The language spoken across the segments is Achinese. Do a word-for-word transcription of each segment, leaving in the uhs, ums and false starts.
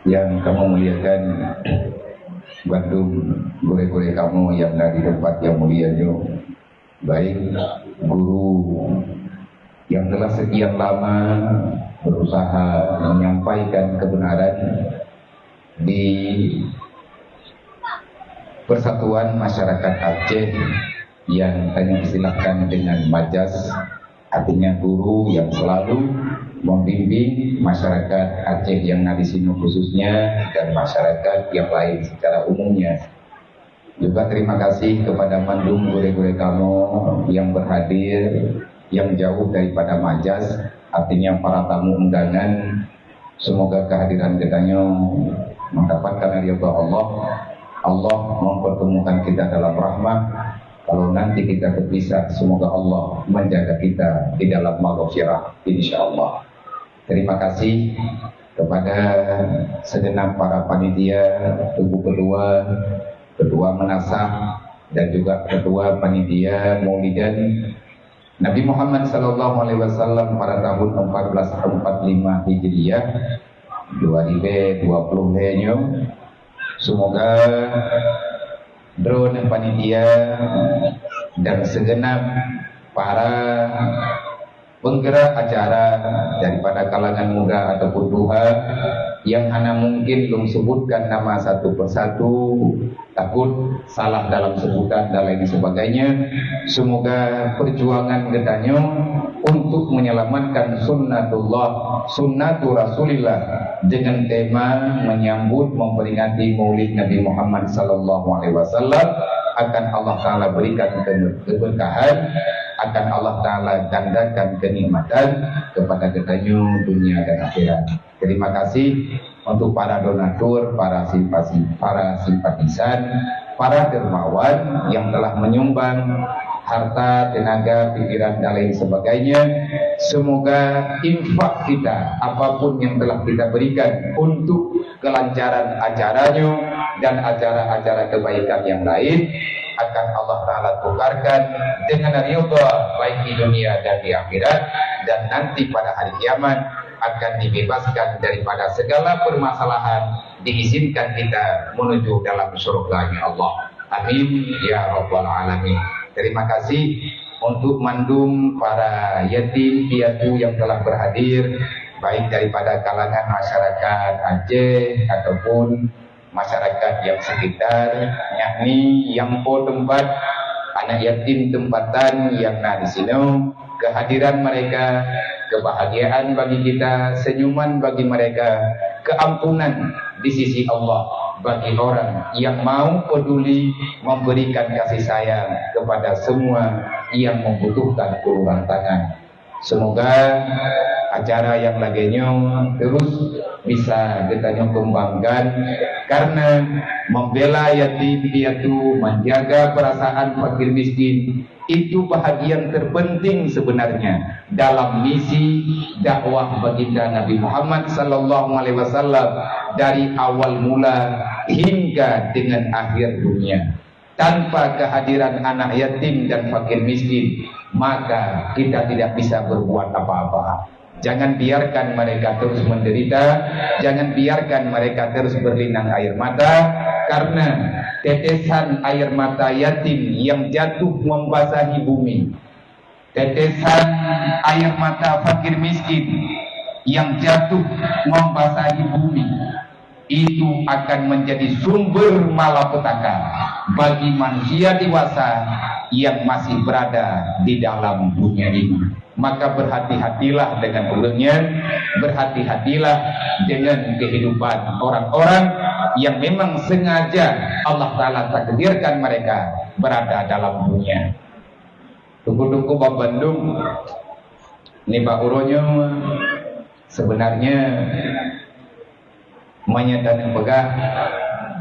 Yang kamoe muliakan, bandum gurée-gurée kamoe nyang na di teumpat nyang mulia nyoe, baik guru yang telah sekian lama berusaha menyampaikan kebenaran di Persatuan Masyarakat Aceh yang kami istilahkan dengan Majas, artinya guru yang selalu membimbing masyarakat Aceh yang na di sini khususnya dan masyarakat yang lain secara umumnya. Juga terima kasih kepada mandum gurée-gurée kamoe yang berhadir, yang jauh daripada Majas, artinya para tamu undangan. Semoga kehadiran geutanyoe mendapatkan ridha Allah. Allah mempertemukan kita dalam rahmat. Kalau nanti kita berpisah, semoga Allah menjaga kita di dalam maghfirah, insya Allah. Terima kasih kepada segenap para panitia, Teungku Ketua, Ketua Menasah, dan juga Ketua Panitia Maulidan Nabi Muhammad sallallahu alaihi wasallam pada tahun empat belas empat lima Hijriah, dua ribu dua puluh lhée nyoe. Semoga droeneuh panitia dan segenap para penggerak acara daripada kalangan muda ataupun tuha yang hana mungkin lôn sebutkan nama satu persatu, takut salah dalam sebutan dan lain sebagainya. Semoga perjuangan geutanyoe untuk menyelamatkan sunnatullah, sunnatu Rasulillah, dengan tema menyambut memperingati Maulid Nabi Muhammad sallallahu alaihi wasallam akan Allah Taala berikan ke-, keberkahan, akan Allah Taala gandakan kenikmatan kepada geutanyoe dunia dan akhirat. Terima kasih untuk para donatur, para simpasi, para simpatisan, para dermawan yang telah menyumbang harta, tenaga, pikiran, dan lain sebagainya. Semoga infak kita, apapun yang telah kita berikan untuk kelancaran acaranya dan acara-acara kebaikan yang lain, akan Allah Taala tukarkan dengan ridha, baik di dunia dan di akhirat, dan nanti pada hari kiamat akan dibebaskan daripada segala permasalahan, diizinkan kita menuju dalam surganya Allah. Amin ya rabbal alamin. Terima kasih untuk mandum para yatim piatu yang telah berhadir, baik daripada kalangan masyarakat Aceh ataupun masyarakat yang sekitar, yakni nyang po teumpat, anak yatim tempatan yang na di sinoe. Kehadiran mereka kebahagiaan bagi kita, senyuman bagi mereka, keampunan di sisi Allah bagi orang yang mau peduli memberikan kasih sayang kepada semua yang membutuhkan uluran tangan. Semoga acara yang lagée nyoe terus bisa geutanyoe kembangkan, karena membela yatim piatu, menjaga perasaan fakir miskin, itu bahagian terpenting sebenarnya dalam misi dakwah baginda Nabi Muhammad sallallahu alaihi wasallam dari awal mula hingga dengan akhir dunia. Tanpa kehadiran anak yatim dan fakir miskin, maka kita tidak bisa berbuat apa-apa. Jangan biarkan mereka terus menderita, jangan biarkan mereka terus berlinang air mata, karena tetesan air mata yatim yang jatuh membasahi bumi, tetesan air mata fakir miskin yang jatuh membasahi bumi, itu akan menjadi sumber malapetaka bagi manusia dewasa yang masih berada di dalam dunia ini. Maka berhati-hatilah dengan ureuëng nyan, berhati-hatilah dengan kehidupan orang-orang yang memang sengaja Allah Taala takdirkan mereka berada dalam dunia. Teungku-teungku bak bandum, nibak uroe nyoe, sebenarnya meunyoe taneuk peugah,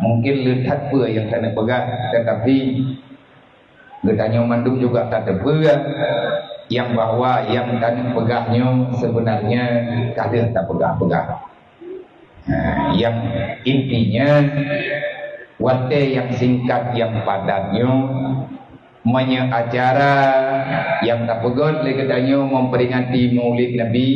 mungkin le that peue nyang taneuk peugah, tetapi geutanyoe mandum juga tateupeue nyang bahwa nyang taneuk peugah nyoe sebenarnya ka lheueh tapeugah-peugah. Nah, yang intinya, watée nyang singkat nyang padat nyoe, meunyoe acara nyang tapeugét lé geutanyoe memperingati Maulid Nabi,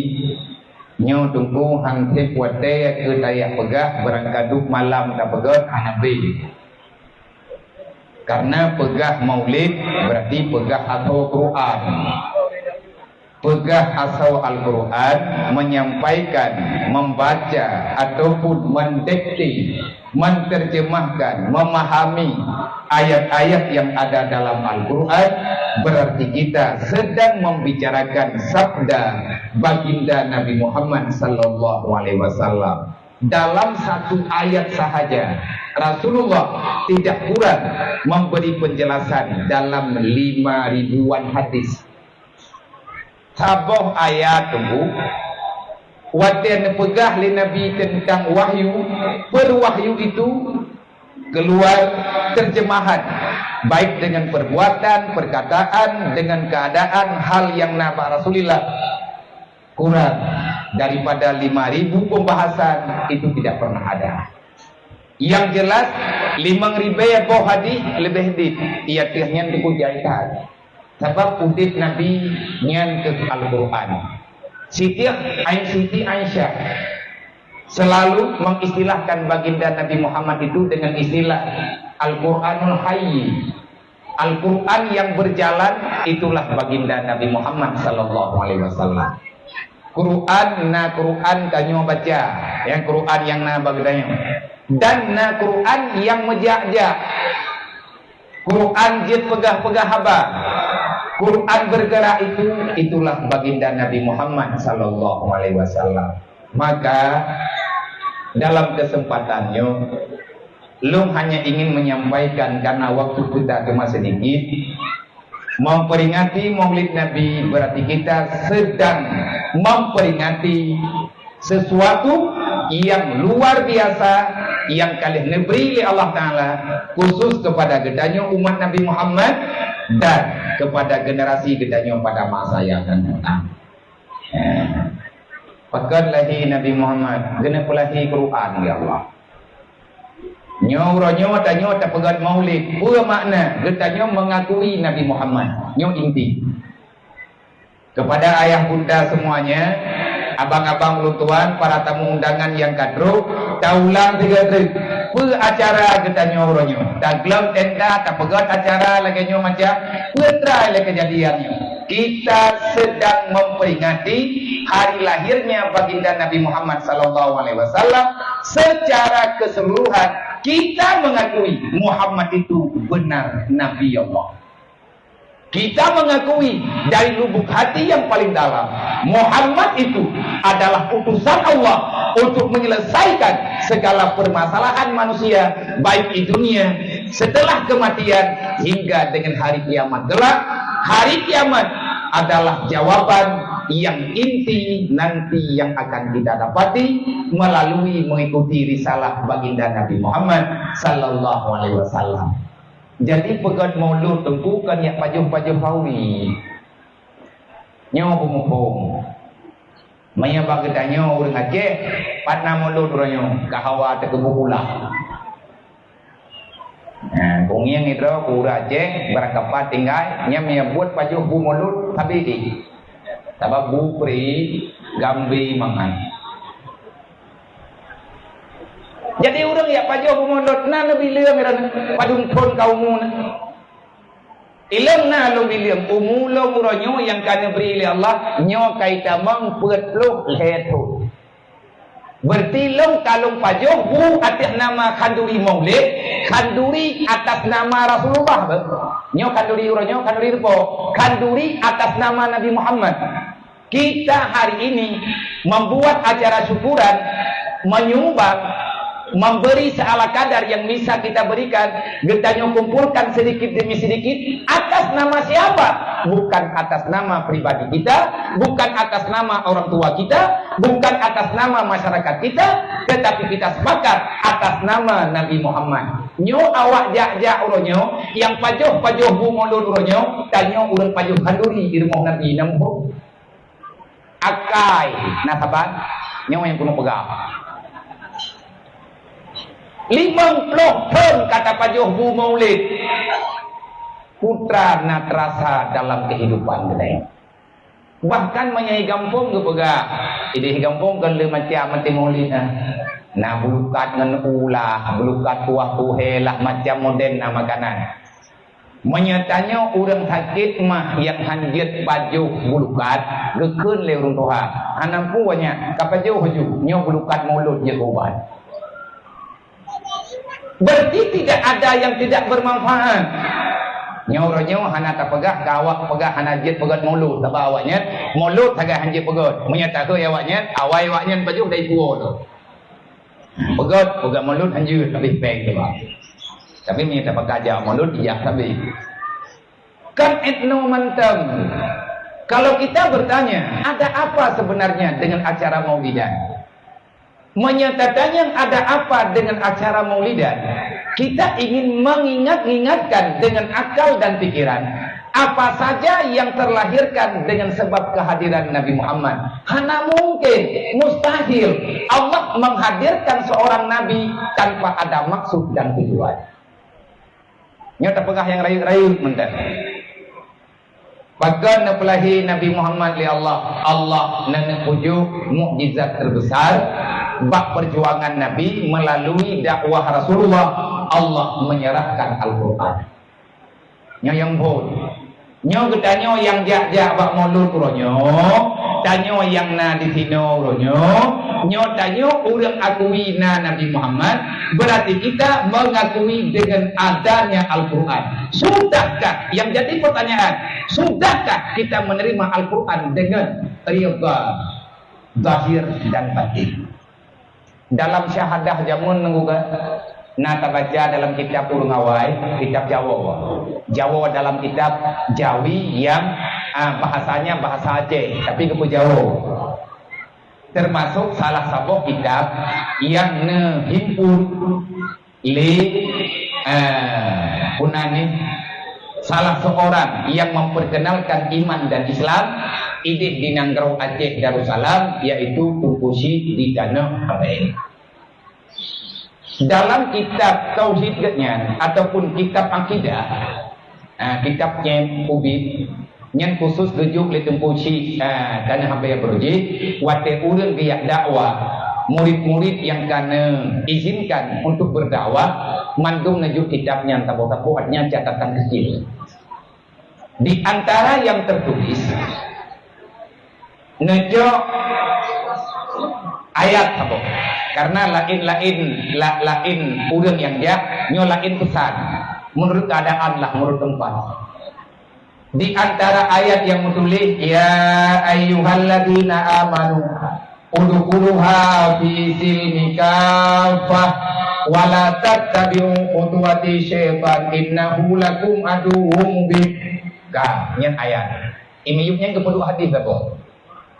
Nyoe Teungku han sép watée keu tajak peugah, barangkaduek malam tapeugét hana bri. Karena peugah Maulid berarti peugah asoe Quran. Peugah asoe Al-Quran menyampaikan, membaca ataupun mendikte, menterjemahkan, memahami ayat-ayat yang ada dalam Al-Quran, berarti kita sedang membicarakan sabda Baginda Nabi Muhammad sallallahu alaihi wasallam. Dalam satu ayat sahaja, Rasulullah tidak kurang memberi penjelasan dalam lima ribuan hadis. Saboh ayat Teungku, watée neupeugah lé Nabi teuntang wahyu, per wahyu itu keluar terjemahan, baik dengan perbuatan, perkataan, dengan keadaan hal yang na bak Rasulullah, kurang daripada lima ribu pembahasan itu tidak pernah ada. Yang jelas, limong ribée boh hadis leubeh dit, ié teuh nyan Teungku jai that. Sabab udeb Nabi nyan keuh Al-Quran. Siti Ain-, Siti Aisyah selalu mengistilahkan Baginda Nabi Muhammad itu dengan istilah Al-Quranul Hayy. Al-Quran yang berjalan itulah Baginda Nabi Muhammad sallallahu alaihi wasallam. Quran na Quran tanyoe baca, nyang Quran nyang na bak geutanyoe. Dan na Quran nyang meujak-jak. Quran jeuet peugah-peugah haba. Quran bergerak itu, itulah Baginda Nabi Muhammad sallallahu alaihi wasallam. Maka, dalam kesempatan nyoe, lôn hanya ingin menyampaikan, karena waktu kita cuma sedikit, memperingati Maulid Nabi berarti kita sedang memperingati sesuatu yang luar biasa yang ka lheueh neubri lé Allah Taala khusus kepada geutanyoe umat Nabi Muhammad dan kepada generasi geutanyoe pada masa yang akan datang. Eh, pakon lahé Nabi Muhammad? Geuneuk peulahé Quran, ya Allah. Nyoe uroe nyoe tanyoe tapeugét Maulid. Peue makna? Geutanyoe mengakui Nabi Muhammad. Nyoe inti. Kepada ayah bunda semuanya, abang-abang ulôn tuan, para tamu undangan nyang ka trok, taulang sigoe treuk. Peue acara geutanyoe uroe nyoe? Taglom tenda, tapeugét acara lagée nyoe macam, peue trai lé keujadian nyoe? Kita sedang memperingati hari lahirnya Baginda Nabi Muhammad sallallahu alaihi wasallam. Secara keseluruhan, kita mengakui Muhammad itu benar Nabi Allah. Kita mengakui dari lubuk hati yang paling dalam, Muhammad itu adalah utusan Allah untuk menyelesaikan segala permasalahan manusia, baik di dunia, setelah kematian, hingga dengan hari kiamat kelak. Hari kiamat adalah jawaban yang inti nanti yang akan kita dapati melalui mengikuti risalah Baginda Nabi Muhammad sallallahu alaihi wasallam. Jadi, peugét Maulud Teungku kon jak pajoh-pajoh sawi. Nyoe beumuphom. Meunyoe bak geutanyoe ureuëng Aceh, pat na Maulud uroe nyoe, ka hawa teukeubuk ulah. Nah, keu ngieng droe keu ureuëng Aceh, barangkapat tinggai, nyan meunyoe buet pajoh bu Maulud, sabe jih. Sabab bu pri, gambe mangat. Jadi ureuëng jak pajoh bu Maulud na neubileueng, padum thon ka umu na. Ileueng na lôn bileueng, umu lôn uroe nyoe nyang ka neubri lé Allah, nyoe ka itamong peuet ploh lhée thon. Berarti lôn ka lôn pajoh bu ateueh nama khanduri Maulid, khanduri atas nama Rasulullah. Nyoe khanduri uroe nyoe, khanduri rupa, khanduri atas nama Nabi Muhammad. Kita hari ini membuat acara syukuran, menyumbang, memberi seala kadar yang bisa kita berikan, geutanyoe kumpulkan sedikit demi sedikit, atas nama siapa? Bukan atas nama pribadi kita, bukan atas nama orang tua kita, bukan atas nama masyarakat kita, tetapi kita sepakat atas nama Nabi Muhammad. Nyoe awak jak-jak uroe nyoe, nyang pajoh-pajoh bu Maulud uroe nyoe, tanyoe ureuëng pajoh khanduri di rumoh Nabi, na muphom? Akai, na saban, nyoe nyang keuneuk peugah. Limong ploh thon ka tapajoh bu Maulid. Peue na teurasa dalam kehidupan geutanyoe. Bahkan meunyoe gampông geupeugah, ideh gampông kon le macam meuti mulid, ah. Na bulukat ngon ulah, bulukat kuah kuhe lah macam modern na makanan. Meunyoe tanyoe ureuëng sakét mah nyang hanjeuet pajoh bulukat, geukheun lé ureuëng tuha, "Hana peue nyan, ka pajoh ju, nyoe bulukat mulod jeuet ubat." Berarti tidak ada yang tidak bermanfaat. Nyoe uroe nyoe hana tapeugah, ka awak peugah hana jeuet peugöt mulod, sabab awaknyan mulod sagai hanjeuet peugöt. Meunyoe takheun awaknyan, awai awaknyan pajoh dari puwoe tu. Peugöt, peugöt mulod hanjeuet, habéh péng tu, Pak. Tapi meunyoe tapeugah jak mulod, ijak sabe. Kan etno mantong. Kalau kita bertanya, ada apa sebenarnya dengan acara maulidan? Menyatakan yang ada apa dengan acara maulidan, kita ingin mengingat-ingatkan dengan akal dan pikiran apa saja yang terlahirkan dengan sebab kehadiran Nabi Muhammad. Hana mungkin, mustahil Allah menghadirkan seorang nabi tanpa ada maksud dan tujuan. Nyoe tapeugah nyang rayeuk-rayeuk mantong. Pakon neupeulahé Nabi Muhammad lé Allah? Allah na neupeujok mukjizat terbesar bak perjuangan Nabi melalui dakwah Rasulullah. Allah menyerahkan Al-Quran. Nyoe nyang phon. Nyoe geutanyoe nyang jak-jak bak mulod uroe nyoe, tanyoe nyang na di sinoe uroe nyoe, nyoe tanyoe ureuëng akui na Nabi Muhammad, berarti kita mengakui dengan adanya Al-Quran. Sudahkah, yang jadi pertanyaan, sudahkah kita menerima Al-Quran dengan ridha zahir dan batin? Dalam syahadah jameun nunggu kan, na tabaca dalam kitab ureuëng awai, kitab Jawoe. Jawoe dalam kitab Jawi yang, ah, bahasanya bahasa Aceh, tapi geupeujawoe. Termasuk salah saboh kitab yang neuhimpun lé, eh, puna nih, salah seorang yang memperkenalkan iman dan Islam ideh di nanggroe Aceh Darussalam, yaitu Teungku Chik di Tanoh Abee. Dalam kitab tauhid geuhnyan ataupun kitab akidah, ah, kitab nyan ubit, nyan khusus geujok lé Teungku Chik, ah, Tanoh Abee Beurujih, watée ureuëng geujak dakwah, murid-murid nyang ka neuizinkan untuk berdakwah, mandum neujok kitab nyan saboh-saboh, artinya catatan kecil. Di antara yang tertulis, neujok ayat saboh. Karena laén-laén, la-, laén ureuëng nyang jak, nyoe laén peusan. Menurut keadaan lah, menurut tempat. Di antara ayat yang meutuléh, "Ya ayyuhalladzina amanu, udkhuluha fi silmi kaffah, wa la tattabi'u khutuwati syaitan, innahu lakum aduwwum mubin." Ka, nyan ayat. Imiyup nyan geupeuduek hadis saboh.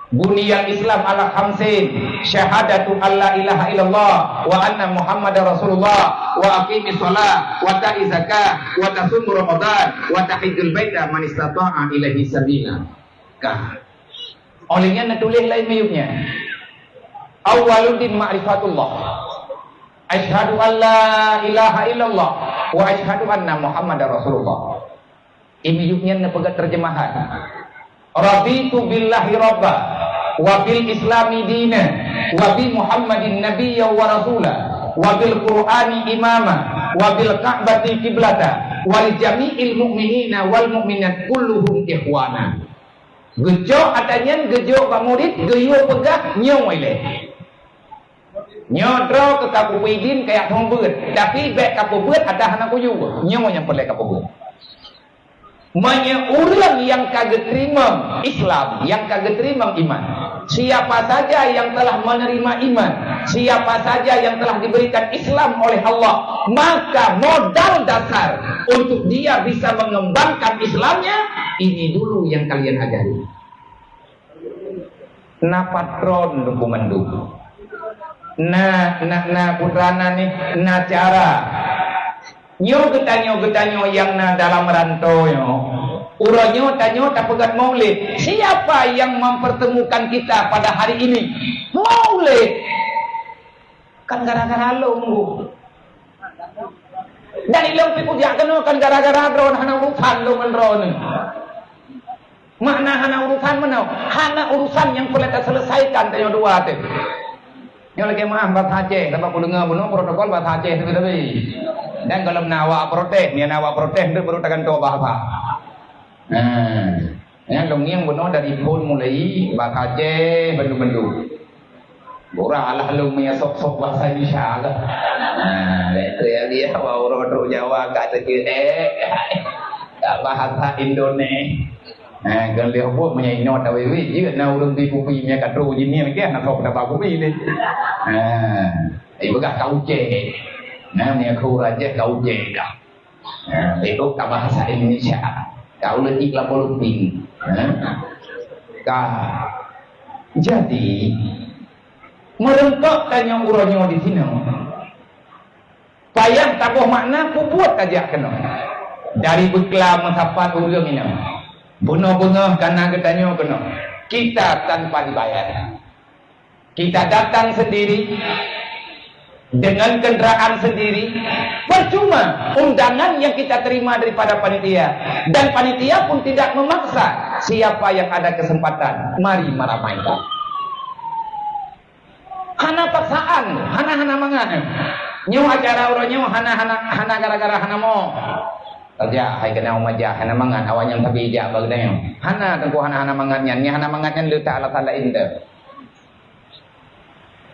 Buniyal Islam ala khamsin, syahadatu alla ilaha illallah wa anna Muhammadar Rasulullah wa aqimis shalah wa ta'iz zakah wa tasum Ramadan wa tahijjul baita man istata'a ilaihi sabila. Ka. Oleh nyan neutuléh laén miyup nyan. Awwaluddin ma'rifatullah. Asyhadu an la ilaha illallah wa asyhadu anna Muhammadar Rasulullah. Imiyup nyan neupeugah terjemahan. Raditu billahi rabba, wa bil islami dina, wa bi Muhammadin nabiyya wa rasula, wa bil Qur'ani imama, wa bil Ka'bati qiblata, wa li jami'il mu'minina wal mu'minat kulluhum ikhwana. Geujok ata nyan, geujok bak murit, geuyue peugah nyoe ilée. Nyoe droe keu ka peue idin kajak thon beuet, tapi bék ka peubeuet ata hana kuyue. Nyoe nyang peureulée ka peubeuet. Meunyoe ureuëng nyang ka geuteurimong Islam, nyang ka geuteurimong iman, siapa saja yang telah menerima iman, siapa saja yang telah diberikan Islam oleh Allah, maka modal dasar untuk dia bisa mengembangkan Islamnya, ini dulu yang kalian ajari. Na patron Teungku mandum. Na, na, na putra na nih, na cara. Nyoe geutanyoe, geutanyoe nyang na dalam rantô nyoe. Uroe nyoe tanyoe tapeugöt maulid. Siapa yang mempertemukan kita pada hari ini? Maulid. Kan gara-gara lôn, Bu. Dan ilôn pih kujak keunoe kan gara-gara droeneuh hana urusan lôn ngon droeneuh. Makna hana urusan meunoe, hana urusan nyang peureulée taseuleusaikon tanyoe dua teuh. Nyoe lagée meu'ah bahasa Aceh, sabab kudeungoe bunoe protokol bahasa Aceh sabe-sabe. Dan gohlom na awak protes, nyan awak protes tu baru tagantoe bahasa. Nah, nyan lôn ngieng bunoe dari phon mulai bahasa Aceh bandum-bandum. Gura alah lôn meunyoe sok-sok bahasa Indonesia lah. Nah, itu yang dia bawa orang trok Jawa kat teuke, eh, kat bahasa Indonesia. Nah, kan dia buat meunyoe inoe tawi-wi, jeuet na ureueng bri kupi meunyoe ka trok jinih lagée na sok dapat kupi ni. Nah, ipeugah ka ucée. Nah, meunyoe ka urajih ka ucée dah. Ha, itu ka bahasa Indonesia. Ka uleuti lapor lupin. Ha? Ka. Jadi, meureumpok tanyoe uroe nyoe di sinoe. Payah taboh makna peubuet tajak keunoe. Dari beuklam meusapat ureueng inong. Bunoe beungoh kana geutanyoe keunoe. Kita tanpa dibayar. Kita datang sendiri, dengan kendaraan sendiri, percuma undangan yang kita terima daripada panitia, dan panitia pun tidak memaksa. Siapa yang ada kesempatan, mari meramaikan. Hana paksaan, hana-hana mangat. Nyoe acara uroe nyoe hana-hana, hana gara-gara hana mo. Kerja hai kena umat jah, hana mangat, awak nyang tapi ijak bak geutanyoe. Hana teungku hana-hana mangat nyan, nyang hana mangat nyan le tak alasan laén teuh.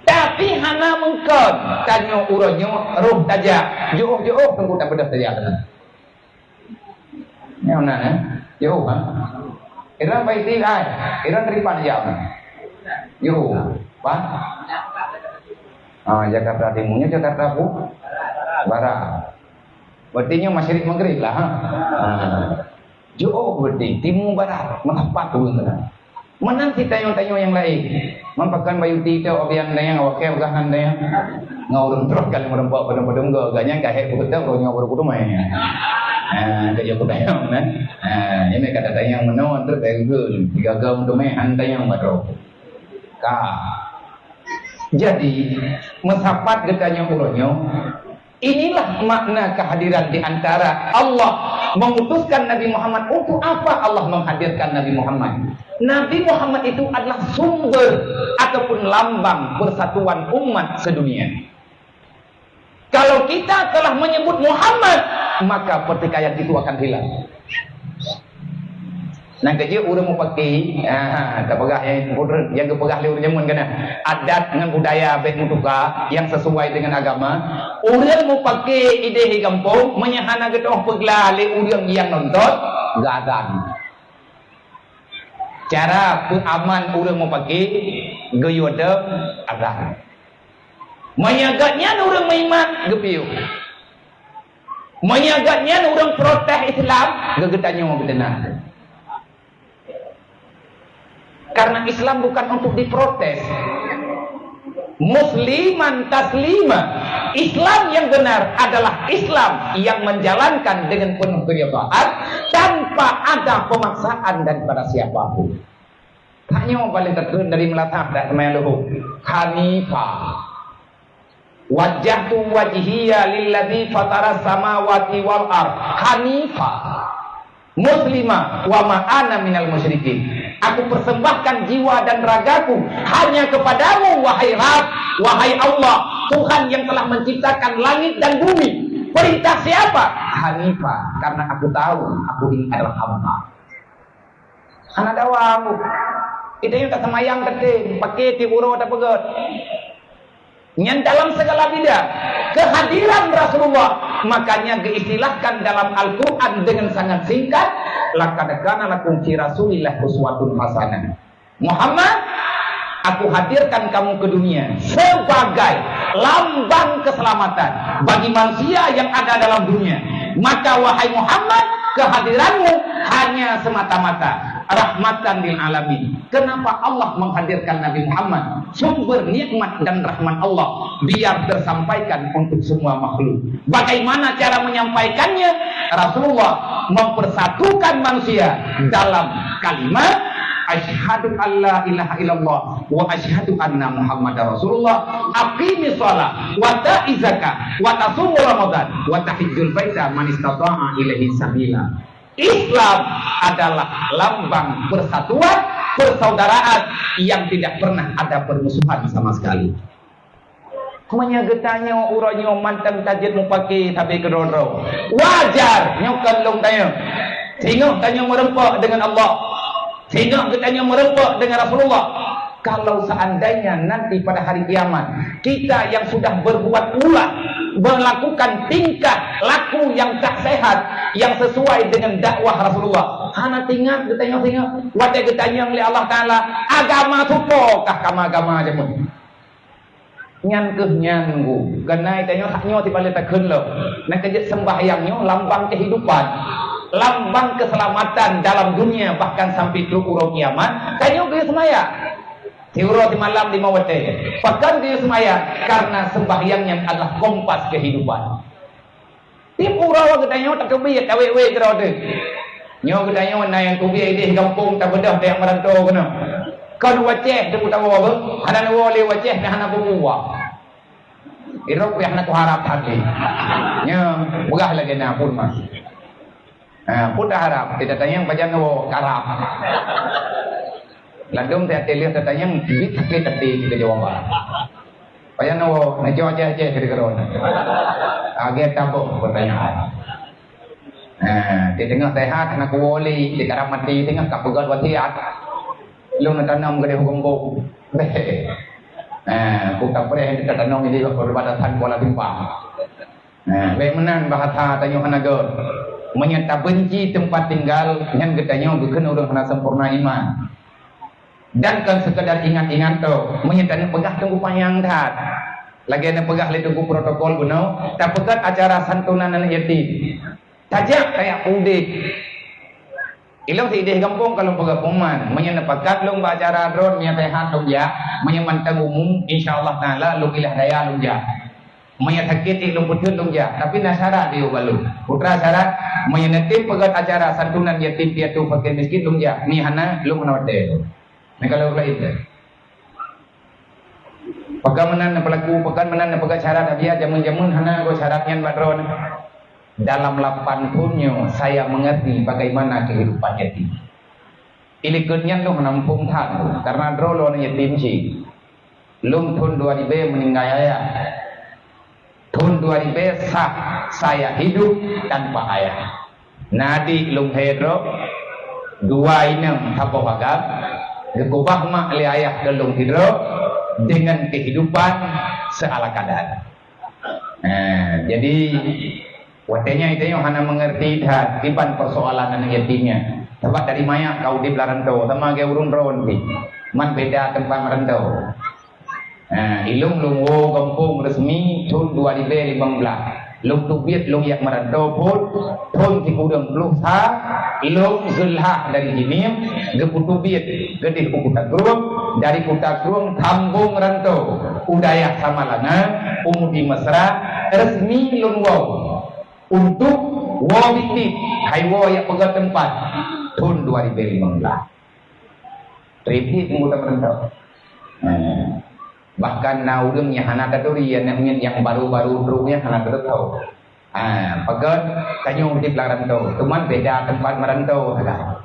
Tapi hana meungkon tanyoe uroe nyoe roh tajak, jiôh-jiôh teungku tapeudeuh tajak keunoe. Nyoe na, eh? Jiôh, ha? Iran bai ti ai, Iran teripan jak na. Jiôh, pa? Ah, Jakarta Timur, nyoe Jakarta Pu-, Barat. Berarti nyoe masyrik maghrib lah, ha? Ah. Jiôh berarti timu barat, meusapat ureueng keunan. Meunan si tanyoe-tanyoe nyang laén. Meupakon bayu ti teuh obian dayang, wakée peugah ngon dayang. Ngon ureueng troh kali meureumpok padum-padum go, ganya gahé peukeuteueng roh nyoe baru kuteumé. Ha, ka jeuet kutanyong na. Ha, ini kata tanyong meunoe trok dayang go, tiga go meuteumé han tanyong baroe. Ka. Jadi, meusapat geutanyoe uroe nyoe, inilah makna kehadiran di antara Allah mengutuskan Nabi Muhammad. Untuk apa Allah menghadirkan Nabi Muhammad? Nabi Muhammad itu adalah sumber ataupun lambang persatuan umat sedunia. Kalau kita telah menyebut Muhammad, maka pertikaian itu akan hilang. Nyang keujeuet ureueng mupaki, ha, tapeugah nyang, nyang geupeugah lé ureueng jameun keunan. Adat ngon budaya bék meutuka nyang sesuai dengan agama. Ureueng mupaki idéh di gampông, meunyoe hana geutoh peugla lé ureueng nyang nonton, geuazan. Cara peuaman ureueng mupaki, geuyue deueng azan. Meunyoe gobnyan ureueng meuiman, geupiôh. Meunyoe gobnyan ureueng protes Islam, geugeutanyoe geuteunang. Karena Islam bukan untuk diprotes. Musliman taslima. Islam yang benar adalah Islam yang menjalankan dengan penuh keridhaan tanpa ada pemaksaan daripada siapapun. Tanyoe paléng takheun dari meulatah dak teuma leuhô. Hanifah. Wajjahtu wajhiya lilladzi fataras samawati wal ard hanifa muslima wa ma ana minal musyrikin. Aku persembahkan jiwa dan ragaku hanya kepadamu, wahai Rabb, wahai Allah, Tuhan yang telah menciptakan langit dan bumi. Perintah siapa? Hanifa, karena aku tahu aku ini adalah hamba. Hana dawa ambu. Ita nyoe taseumbayang teuntée, paké tiep uroe tapeugét. Nyan dalam segala bidang. Kehadiran Rasulullah, makanya geuistilahkan dalam Al-Quran dengan sangat singkat, "Laqad kana lakum fi Rasulillah uswatun hasanah." Muhammad, aku hadirkan kamu ke dunia sebagai lambang keselamatan bagi manusia yang ada dalam dunia. Maka, wahai Muhammad, kehadiranmu hanya semata-mata rahmatan lil alamin. Kenapa Allah menghadirkan Nabi Muhammad, sumber nikmat dan rahmat Allah, biar tersampaikan untuk semua makhluk? Bagaimana cara menyampaikannya? Rasulullah mempersatukan manusia dalam kalimat, "Asyhadu an la ilaha illallah wa asyhadu anna Muhammadar Rasulullah, aqimis shalah, wa atu'iz zakah, wa tasumu Ramadan, wa tahijjul baita man istata'a ilaihi sabila." Islam adalah lambang persatuan, persaudaraan yang tidak pernah ada permusuhan sama sekali. Meunyoe geutanyoe uroe nyoe mantong tajeuet mupake sabe keudroe-droe, wajar nyoe kon lôn tanyoe. Singoh tanyoe meureumpok deungon Allah. Singoh geutanyoe meureumpok deungon Rasulullah. Kalau seandainya nanti pada hari kiamat, kita yang sudah berbuat ulah, melakukan tingkah laku yang tak sehat, yang sesuai dengan dakwah Rasulullah, hana teuingat geutanyoe singoh. Watée geutanyong lé Allah Taala, "Agama soe kah kama agama jameun?" Nyan keuh nyan, Bu. Keunae tanyoe hak nyoe tibalée takheun lom. Nyang keu jeuet sembahyang nyoe lambang kehidupan, lambang keselamatan dalam dunia, bahkan sampai trok uroe kiamat, tanyoe geuyue seumayang. Siuroe simalam lima watée. Pakon geuyue seumayang? Karena sembahyang nyan adalah kompas kehidupan. Tiep uroe geutanyoe tateubiet, tawét-wét keudroe teuh. Nyoe geutanyoe na nyang teubiet idéh gampông tabeudôh tajak meurantô keunoe. Kon u Aceh teuh tawoe beuh, hana neuwoe lé u Aceh, hana peue-peue. Irok pih hana kuharab that lé. Nyoe, peugah lagée na phon mah. Ha, peue taharab, teutatanyong pajan neuwoe ka Arab. Ladôm teuh lheueh tatanyong, bit sakét até keu jawaban. Pajan neuwoe, neucok Aceh-Aceh keudroe-droe. Lagée tabôh peutanyaan. Ha, di teungoh sehat, hana kuwoe lé, di karab maté, teungoh ka peugét wasiat. Lôn tanom keudeh u Gombong. Ha, ku kapreh di tanom di perbatasan Kuala Simpang. Nah, bék meunan bahasa tanyoe hana göt. Meunyoe tabenci teumpat tinggal, nyan geutanyoe geukheun ureuëng hana sempurna iman. Dan kon sekadar ingat-ingat tok, meunyoe tanyoe peugah teungku panyang that. Lagée na peugah lé teungku protokol bunoe, tapeugét acara santunan aneuk yatim. Tajak tajak udeb. Ilong sideh gampông ka lôn peugah peuman, meunyoe neupakat lôn bak acara droe, meunyoe sehat lôn jak, meunyoe mantong umum, insya Allah Taala lôn ilah daya lôn jak. Meunyoe sakét cit lôn peuteun lôn jak, tapi na syarat di ubak lôn. Putra syarat, meunyoe neutem peugét acara santunan yatim piatu fakir miskin lôn jak, mi hana lôn hana watée lôn. Meuka lôn laén teuh. Pakon meunan neupeulaku, pakon meunan neupeugét syarat, abiya jameun-jameun hana goe syarat nyan bak droe. Dalam lapan thon nyoe saya mengerti bagaimana kehidupan yatim. Ilikot nyan lôn hana muphom that, karena droe lôn yatim cit. Lôn thon dua ribée meuninggai ayah. Thon dua ribée sah saya hidup tanpa ayah. Na adik lôn hei droe, dua inong saboh agam, geukubah mak lé ayah keu lôn sidroe dengan kehidupan seala kadar. Nah, jadi watée nyan tanyoe hana mengerti that kiban persoalan aneuk yatim nyan. Sabab dari manyak ka udeb lam rantau, sama lagée ureuëng droe pih. Man beda teumpat meurantau. Ha, ilong lôn woe gampông resmi thon dua ribée limong blaih. Lôn teubiet lôn jak meurantau phon thon sikureueng ploh sa, lôn Zulhah dari Jeunieb, geupeuteubiet geudeh u Kuta Krueng, dari Kuta Krueng sambong rantau u dayah Samalanga, u Mudi Mesra, resmi lôn woe untuk woe biet-biet, hai woe jak peugét teumpat thon dua ribée limong blaih. Treb teungku ta meurantau. Nah, bahkan na ureuëng nyang hana taturi, aneuk miet nyang baru-baru trok nyan hana taturi. Ah, pakon tanyoe udeb lam rantau, cuman beda teumpat meurantau sagai.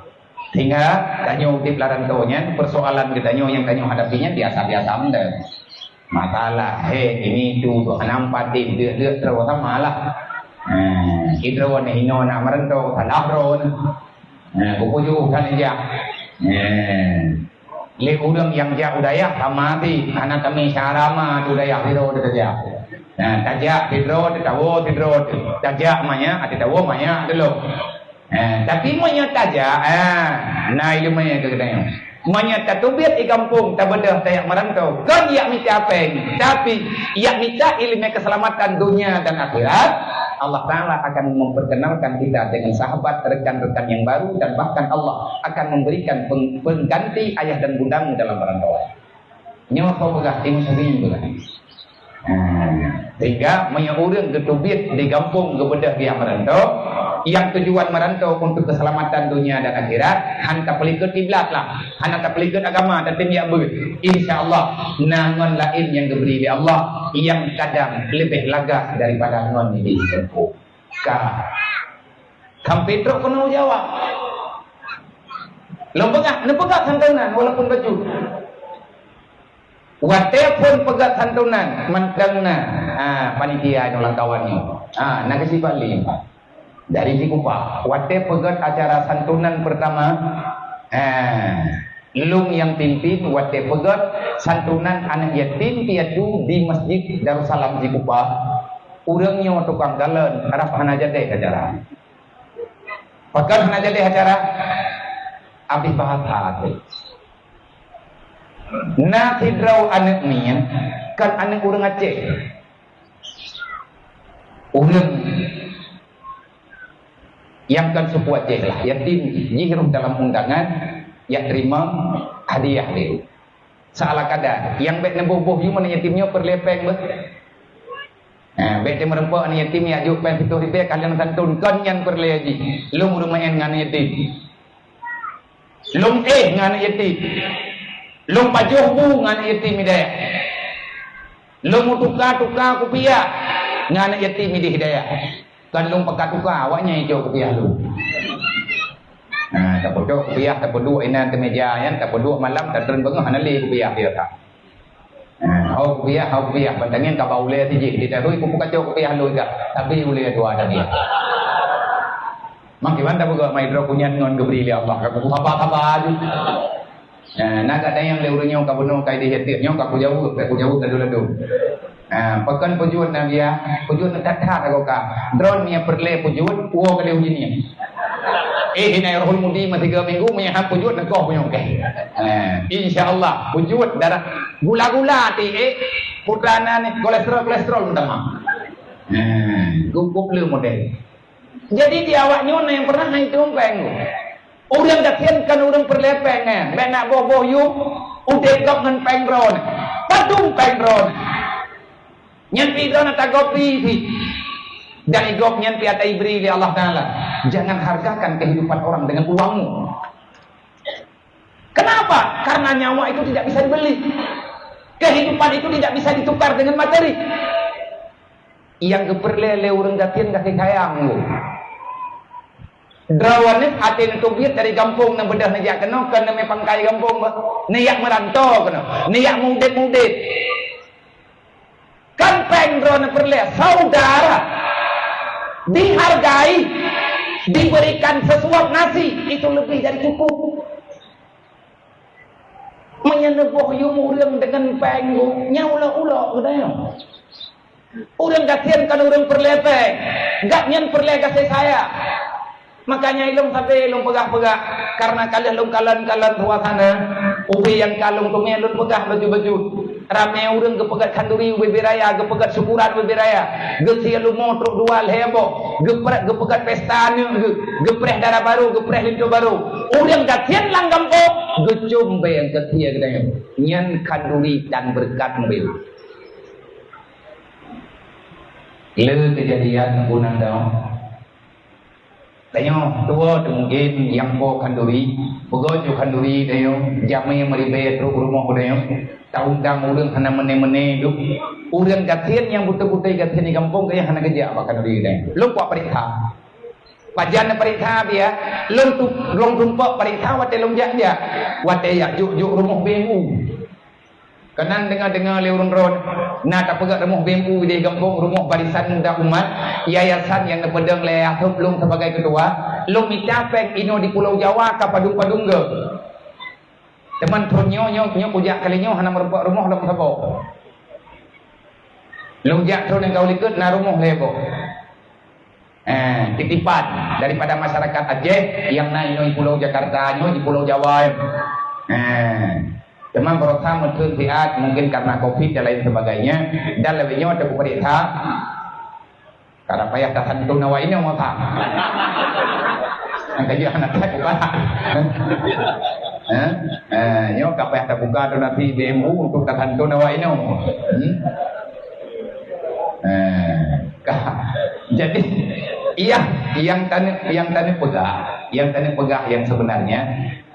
Sehingga tanyoe udeb lam rantau nyan, persoalan geutanyoe nyang tanyoe hadapi nyan biasa-biasa mantong. Masalah, hei, ini tu, tu hana meupatéh, deuek-deuek droe sama lah. Ha, sidroe nyoe hinoe na meurantau, salah droe. Ha, bukujôh kan jak. Ha. Lé ureuëng nyang jak u dayah sama ti, hana tamé syara ma tu dayah sidroe tajak. Ha, tajak sidroe, tatawoe sidroe, tajak manyak, tatawoe manyak dulu. Eh, tapi meunyoe tajak, eh, na iéleumé keu geutanyoe. Meunyoe tateubiet di gampông, tabeudôh tajak meurantau, kon jak mita péng, tapi jak mita iéleumé keuseulamatan donya dan akhirat, Allah Taala akan memperkenalkan kita dengan sahabat, rekan-rekan yang baru, dan bahkan Allah akan memberikan peng-, pengganti ayah dan bundamu dalam perantauan. Nyoe peugah Imam Syafi'i peugah. Ha, sehingga meunyoe ureuëng geuteubiet di gampông geubeudôh geujak meurantau, nyang tujuan meurantau untuk keuseulamatan donya dan akhirat, han tapeulikot kiblat lah, hana tapeulikot agama, tatem jak beuet. Insya Allah, na ngon laén nyang geubri lé Allah nyang kadang leubeh lagak daripada ngon nyang ditempuh. Ka. Sampai trok keunoe u Jawa. Lôn peugah, neupeugah santunan walaupun bacut. Watée phon peugah santunan, mantong na, ha, panitia nyoe lam kawan nyoe. Ha, na keusipat lé. Dari Cikupang. Watée peugah acara santunan pertama, ha, lôn nyang pimpin, watée peugah santunan aneuk yatim piatu di Masjid Darussalam Cikupang. Ureuëng nyoe tukang galon, rab hana jadi acara. Pakon hana jadi acara? Habéh bahasa teuh. Na sidroe aneuk miet, kon aneuk ureuëng Aceh. Ureuëng nyang kon suku Aceh lah, yatim, jih rôh dalam undangan, jak teurimong hadiah lé. Seala kada, nyang bék neuboh-boh yum aneuk yatim nyoe peureulée péng beuh. Ha, bék teumeureumpok aneuk yatim jak jok péng siploh ribée ka lheueh santun, kon nyan peureulée jih. Lôn ureuëng meu'én ngon aneuk yatim. Lôn éh ngon aneuk yatim. Lôn pajoh bu ngon aneuk yatim di dayah. Lôn meutuka-tuka kupiah ngon aneuk yatim di dayah. Kon lôn peuka-tuka, awaknyan nyang cok kupiah lôn. Ha, tapeucok kupiah, tapeuduek inan keumeja nyan, tapeuduek malam, tatreun beungoh hana lé kupiah biasa. Ha, ho kupiah, ho kupiah, ban tangieng ka ba ulée sijih, di tahôi kupeukacok kupiah lôn ka, tapi ulée dua tadi. Mak kiban tapeugah mai droe kunyan ngon geubri lé Allah, ka kuhaba-haba aju. Nah, na gata nyang lé ureuëng nyoe ka bunoe ka idéh yatim, nyoe ka kujaweueb, ka kujaweueb ladu-ladu. Ah, pakon peujeuet na biya, peujeuet na that-that agoe ka. Droeneuh nyang peureulée peujeuet, woe ka lheueh uji nyan. Eh, hina Rohul Mudi meusigoe minggu, meunyo han peujeuet na goh meunyoe keh. Ah, insya Allah, peujeuet darah gula-gula ti, eh, putra na ni, kolesterol-kolesterol meutamah. Ah, gugup le model. Jadi, di awak nyoe na nyang pernah hai tueng péng. Ureuëng gasien kon ureuëng peureulée péng, eh. Bék na boh-boh yum, udeb gob ngon péng droeneuh. Padum péng droeneuh. Nyan pi droeneuh tagopi pi. Dan igob nyan pi ata ibri lé Allah Taala. Jangan hargakan kehidupan orang dengan uangmu. Kenapa? Karena nyawa itu tidak bisa dibeli. Kehidupan itu tidak bisa ditukar dengan materi. Nyang geupeureulée lé ureuëng gasien kasih sayang, Bu. Droeneuh até neuteubiet dari gampông, neubeudôh neujak keunoe, kon neumé pangkai gampông, Bu. Neujak meuranto keunoe, neujak mudeb-mudeb. Kan péng droeneuh peureulée, saudara dihargai, diberikan sesuap nasi, itu lebih dari cukup. Meunyoe neuboh yum ureuëng deungon péng, Bu, nyan ulok-ulok geutanyoe. Ureuëng gasien kon ureuëng peureulée péng, gobnyan peureulée gaséh sayang. Makanya ilôn sabe lôn peugah-peugah, karena ka lheueh lôn kalon-kalon suasana, ubé nyang ka lôn teumé lôn peugah baju-baju. Ramé ureuëng geupeugét khanduri ubé-bé raya, geupeugét syukuran ubé-bé raya, geusie leumo trok dua lhée boh, geupreh, geupeugét pesta aneuk geuh, geupreh dara barô, geupreh linto barô. Ureuëng gasien lam gampông geucom bék geusie geutanyoe. Nyan khanduri dan beureukat ubé. Le keujadian geunan dong. Tanyoe tuwoe teumungken nyang po khanduri, peugot ju khanduri tanyoe, jamé meuribée trok rumoh tanyoe, taundang ureuëng hana meuné-meuné duek. Ureuëng gasien nyang beutôi-beutôi gasien di gampông gaya hana geujak bak khanduri tanyoe. Lôn kuat pareksa. Pajan pareksa biya, lôn tu, lôn tumpok pareksa watée lôn jak-jak. Watée jak jok-jok rumoh B M U. Keunan deungoe-deungoe lé ureuëng droe, na tapeugét rumoh B M U di gampông, rumoh Barisan Muda Umat, yayasan nyang neupeudong lé ayah lôn sebagai keutua, lôn mita péng inoe di Pulo Jawa ka padum-padum goe. Teuma thon nyoe, nyoe, nyoe kujak kali nyoe hana meurumpok rumoh lom saboh. Lôn jak thon nyang ka u likot na rumoh lhée boh. Eh, titipan daripada masyarakat Aceh nyang na inoe di Pulo Jakarta, nyoe di Pulo Jawa. Eh, teuma baroesa meuteun siat, mungkin karena covid dan lain sebagainya, dan lewat nyoe teupeuriksa. Kada payah tasantun awak inong masa. Angka jih anak saya bukan. Eh, eh, nyoe ka payah tabuka donasi B M U untuk tasantun awak inong. Hmm? Eh, ka, jadi, iya, nyang tane, nyang tane peugah, nyang tane peugah yang sebenarnya,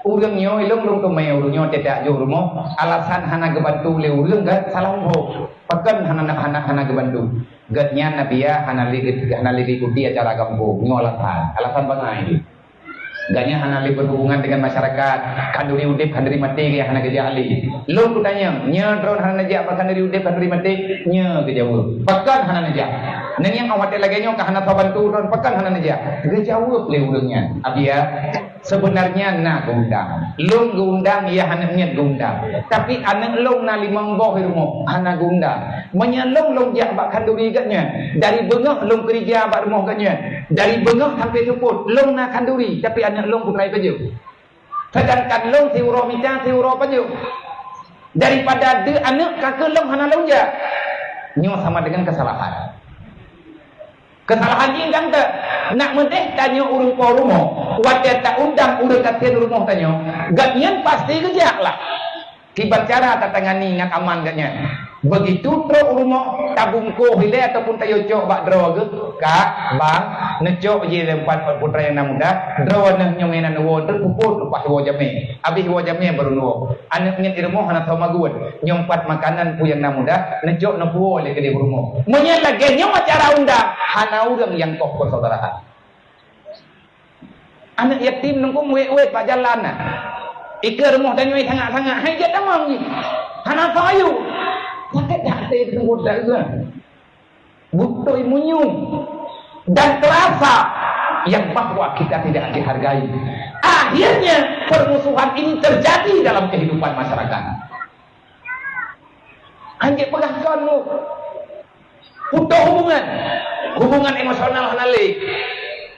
Ureuëng nyoe, ilong lôn teumé ureuëng nyoe teutak jok rumoh, alasan hana geubantu lé ureuëng, kan salah boh. Pakon hana, hana, hana geubantu? Gobnyan Nabi ya hana li-, hana lé ikuti acara gampông. Nyoe alasan. Alasan bangai. Gobnyan hana lé berhubungan dengan masyarakat. Khanduri udép, khanduri maté, gobnyan hana geujak lé. Lôn kutanyong, nyoe droe hana neujak bak khanduri udép, khanduri maté? Nyoe geujaweueb. Pakon hana neujak? Neungieng awai lagée nyoe ka hana tabantu droe, pakon hana neujak? Geujaweueb lé ureuëng nyan. Abi ya, sebenarnya na geuundang. Lôn geuundang, ya, aneuk miet geuundang. Tapi aneuk lôn na limong boh di rumoh, hana geuundang. Meunyoe lôn, lôn jak bak khanduri gobnyan, dari beungoh lôn keurija bak rumoh gobnyan, dari beungoh sampai seupôt, lôn na khanduri, tapi aneuk lôn kutrai pajoh. Sedangkan lôn siuroe mita, siuroe pajoh. Daripada deuek aneuk ka keu lôn hana lôn jak. Nyoe sama dengan kesalahan. Kesalahan jih nyang teuh, nak meudeh tanyoe ureuëng po rumoh, watée taundang ureuëng gasien rumoh tanyoe, gobnyan pasti geujak lah. Kiban cara tatangani ngon aman gobnyan. Begitu trok u rumoh, tabungkôh ilée ataupun tayue cok bak droe geuh, "Kak, Bang, neucok jih lé empat putra nyang na muda, droeneuh nyoe meunan woe teupuput leupah woe jamé." Abéh woe jamé barô neuwoe. Aneuk miet di rumoh hana soe magun. Nyoe pat makanan peue nyang na muda, neucok neupuwoe lé keudeh rumoh. Meunyoe lagée nyoe cara undang, hana ureuëng nyang koh persaudaraan. Aneuk yatim nungkong wét-wét bak jalan na. Ikeue rumoh tanyoe sangat-sangat, hai jak tamong jih. Hana soe ayue. Sakét até teungku teuga. Beutôi meunyoe dan terasa yang bahwa kita tidak dihargai. Akhirnya permusuhan ini terjadi dalam kehidupan masyarakat. Hanjeuet peugah kon mu. Putoh hubungan. Hubungan emosional hana lé.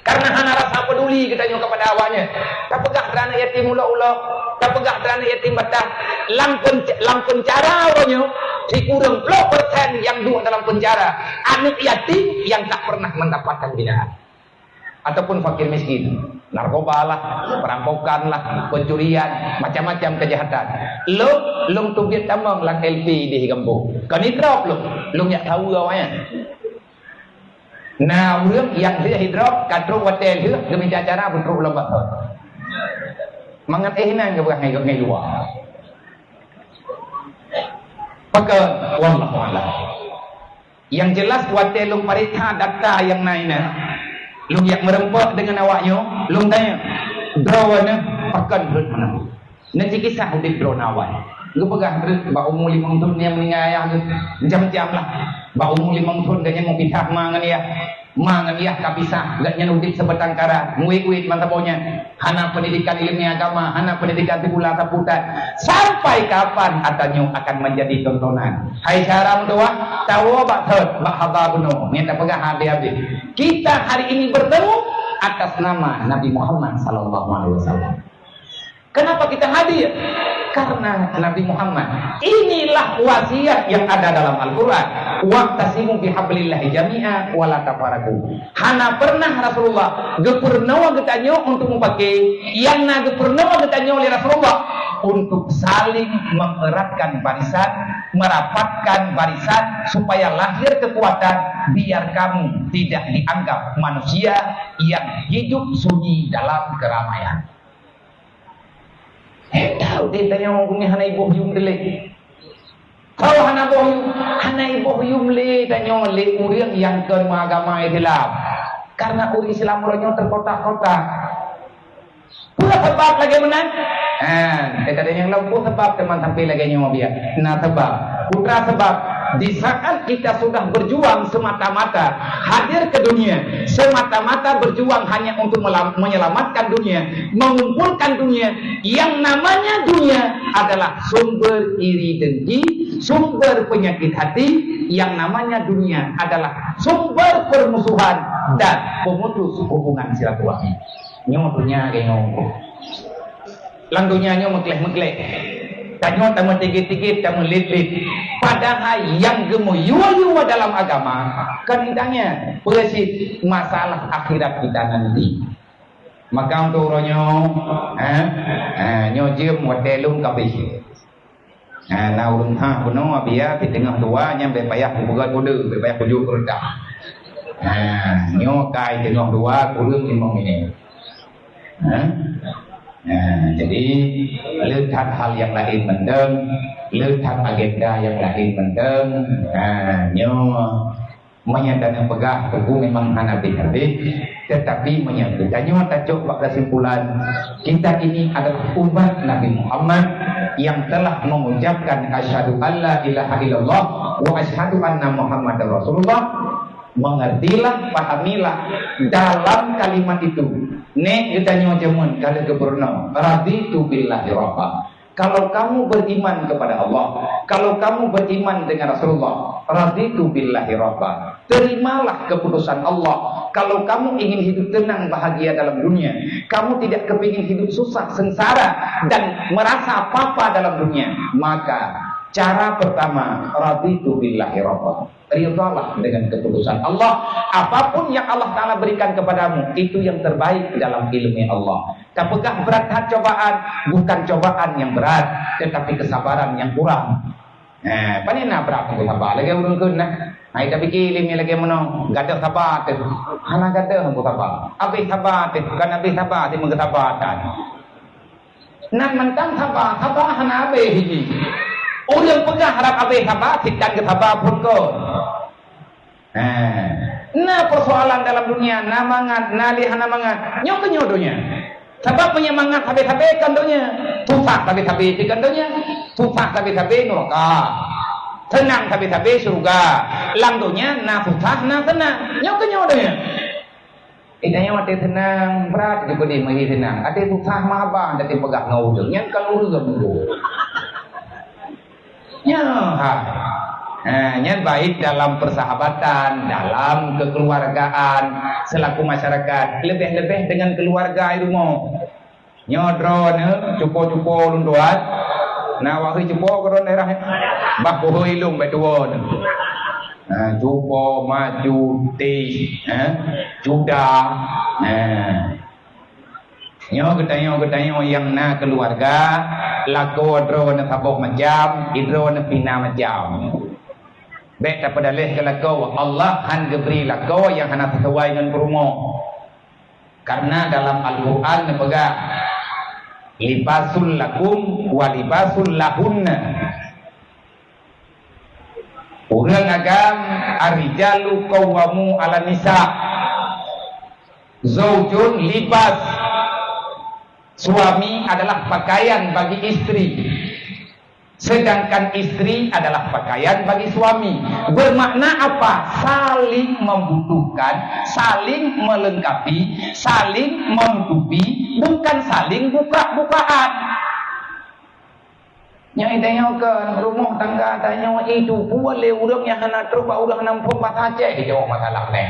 Karena hana rasa peduli geutanyoe kepada awaknyan. Tapeugah droeneuh yatim ulok-ulok, tapeugah droeneuh yatim batat. Lam pen-, lam penjara uroe nyoe, sikureueng ploh persen nyang duek dalam penjara, aneuk yatim yang tak pernah mendapatkan binaan. Ataupun fakir miskin, narkoba lah, perampokan lah, pencurian, macam-macam kejahatan. Lôn, lôn teubiet tamong lam L P di gampông. Kon idrop lôn, lôn jak saweue awaknyan. Na ureuëng nyang lheueh idrop, ka trok watée lheueh geumita cara beutrok lom bak thon. Mangat éh nan geupeugah ngon, ngon luwa. Pakon, wallahu a'lam. Yang jelas watée lôn pareksa data nyang na inan, lôn jak meureumpok deungon awaknyoe, lôn tanyong, "Droeneuh pakon rhot meunan?" Neucikisah udeb droeneuh awai. Geupeugah rhot bak umu limong thon nyang meuninggai ayah geuh. Macam-macam lah. Bak umu limong thon gobnyan meupisah ma ngon yah. Ma ngon yah ka pisah, gobnyan udeb seubatang kara, muwét-wét mantong nyan. Hana pendidikan ilmu agama, hana pendidikan sikula saputan. Sampai kapan ata nyoe akan menjadi tontonan? Hai syedara meutuwah, tawoe bak thon, bak haba bunoe, nyan tapeugah habéh-habéh. Kita hari ini bertemu atas nama Nabi Muhammad sallallahu alaihi wasallam. Kenapa kita hadir? Karena Nabi Muhammad. Inilah wasiat yang ada dalam Al-Quran. "Wa'tasimu bihablillahi jami'a wa la tafarraqu." Hana pernah Rasulullah geupeurunoe geutanyoe untuk meupaké, nyang na geupeurunoe geutanyoe lé Rasulullah untuk saling mengeratkan barisan, merapatkan barisan supaya lahir kekuatan, biar kamu tidak dianggap manusia yang hidup sunyi dalam keramaian. Hei, tahu deh, tanyoe ureuëng hana iboh yum dilek. Kalau hana boh yum, hana iboh yum lé tanyoe lé ureuëng nyang kon meuagama Islam. Karena ureuëng Islam uroe nyoe terkotak-kotak. Peue sabab lagée meunan? Ha, kita ada nyang lom peue sabab teuma sampai lagée nyoe biar. Nah, sebab. Putra sebab, di saat kita sudah berjuang semata-mata hadir ke dunia, semata-mata berjuang hanya untuk melam-, menyelamatkan dunia, mengumpulkan dunia, yang namanya dunia adalah sumber iri dengki, sumber penyakit hati, yang namanya dunia adalah sumber permusuhan dan pemutus hubungan silaturahmi. Nyoe dunia kayak nyoe. Lam donya nyoe meukleh-meukleh. Tanyoe tameutigit-tigit, tameulit-lit. Padahai nyang geumeuyue-yue dalam agama, kon idangnya, peue cit masalah akhirat kita nanti. Maka untuk uroe nyoe, eh, eh, nyoe jeuem watée lôn ka bih. Ha, na ureuëng hah bunoe, biya, di teungoh dua, nyan bèk payah kupeugöt kode, bèk payah kujok keureutah. Ha, nyoe kai teungoh dua, kureueng limong minét. Ha? Nah, jadi, le that hal nyang laén mantong, le that agenda nyang laén mantong. Nah, nyoe meunyoe tanyoe peugah, teungku, memang hana habéh-habéh. Tetapi meunyoe tanyoe tacok bak kesimpulan, kita ini adalah umat Nabi Muhammad yang telah mengucapkan asyhadu alla ilaha illallah wa asyhadu anna Muhammadar Rasulullah. Mengertilah, pahamilah dalam kalimat itu. Nèk geutanyoe jameun ka lheueh geupeurunoe, "Raditu billahi rabba." Kalau kamu beriman kepada Allah, kalau kamu beriman dengan Rasulullah, "Raditu billahi rabba." Terimalah keputusan Allah. Kalau kamu ingin hidup tenang, bahagia dalam dunia, kamu tidak kepingin hidup susah, sengsara, dan merasa apa-apa dalam dunia, maka cara pertama, "Raditu billahi rabba." Ridhalah dengan keputusan Allah. Apapun yang Allah Ta'ala berikan kepadamu, itu yang terbaik dalam ilmu Allah. Tapeugah berat that cobaan, bukan cobaan yang berat, tetapi kesabaran yang kurang. Eh, pane na brat ngon saba lagèe ureueng kheun nah. Hai tapike ilmu lagèe meunoe, gadoh saba teuh. Hana gadoh ngon saba. Habéh saba teuh, bukan habéh saba teuh meugeusabar that. Nan mantong saba, saba hana habéh jih. Ureueng peugah harab habéh saba, cit tan geusaba phon kon. Ha. Na persoalan dalam dunia, na mangat, na lé hana mangat. Nyoe keuh nyoe donya. Sabab meunyoe mangat sabe-sabe kon donya, susah sabe-sabe pih kon donya. Susah sabe-sabe nuraka. Seunang sabe-sabe syeuruga. Lam donya na susah, na seunang. Nyoe keuh nyoe donya. Eh, tanyoe watèe seunang, brat jipeudeh meuhi seunang. Watèe susah meuhaba, watèe peugah ngon ureueng. Nyan kon ureueng. Nyoe, ha. Ha, nyan baik dalam persahabatan, dalam kekeluargaan, selaku masyarakat, leubeh-leubeh dengan keluarga di rumoh. Nyoe droeneuh cupo-cupo ulôn tuan. Na wahai cupo keudroe daerah, eh? Bah bohôi lôn bak tuwo nyoe. Ha, cupo, maju, teh, ha, cuda. Ha. Nyoe geutanyoe-geutanyoe nyang na keuluwarga, lakoe droeneuh saboh macam, idroeneuh pih na macam. Bèk tapeudaleh keu lakoe, Allah han geubri lakoe nyang hana sisuai ngon peurumoh. Karena dalam Al-Quran neupeugah, "Libasul lakum wa libasul lahunna." Ureueng agam, "Ar-rijalu qawwamu 'alan nisa." Zaujun libas. Suami adalah pakaian bagi istri. Sedangkan istri adalah pakaian bagi suami. Bermakna apa? Saling membutuhkan, saling melengkapi, saling menutupi, bukan saling buka-bukaan. Nyang tanyoe keu rumoh tangga tanyoe itu buet lé ureueng nyang hana trok bak ureueng hana muphom basa Aceh, jaweueb masalah nyan.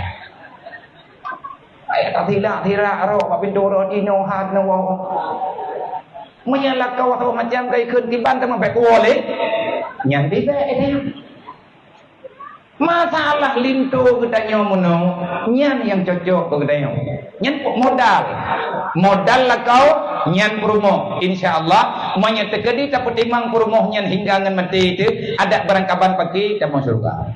Ayah tasilak-silak rot bak pintoe rot inoe hat neuwoe. Meunyoe lakoe saboh macam ka ikheun tiban teuma bèk tuwoe lé. Nyan tibèk nyan. Masalah linto geutanyoe meunoe, nyan nyang cocok keu geutanyoe. Nyan pok modal. Modal lakoe, nyan peurumoh. Insya Allah, meunyoe teukeudi tapeutimang peurumoh nyan hingga ngon maté teuh, adak barangkaban paki tamong syeuruga.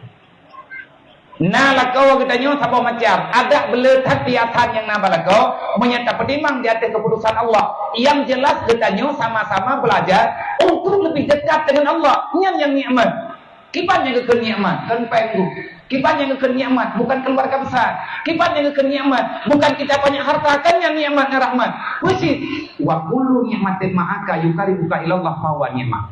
Na lakoe geutanyoe saboh macam, adak beuleutat piasan nyang na bak lakoe, meunyoe tapeutimang di ateueh keuputusan Allah. Nyang jelas geutanyoe sama-sama beulajar untuk leubeh dekat deungon Allah. Nyan nyang nikmat. Kiban nyang geukheun nikmat, kon péng geuh. Kiban nyang geukheun nikmat, bukan keluarga besar. Kiban nyang geukheun nikmat, bukan kita banyak harta, kon nyan nikmat ngon rahmat. Peue cit, "Wa kullu nikmatin ma'aka yuqarribuka ilallah fahuwa nikmah."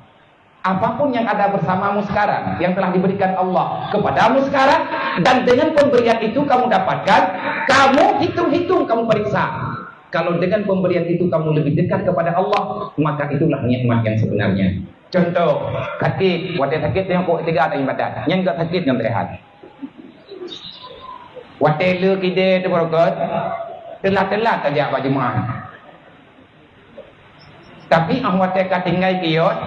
Apapun yang ada bersamamu sekarang, yang telah diberikan Allah kepadamu sekarang, dan dengan pemberian itu kamu dapatkan, kamu hitung-hitung, kamu periksa. Kalau dengan pemberian itu kamu lebih dekat kepada Allah, maka itulah nikmat yang sebenarnya. Contoh, sakét, watèe sakét teuh kok teuga taat ibadat. Nyan ka sakét ngon teurehat. Watèe le kidée teuh beurokot, teulat-teulat tajak bak jeumaáh. Tapi 'oh watèe ka tinggai kios,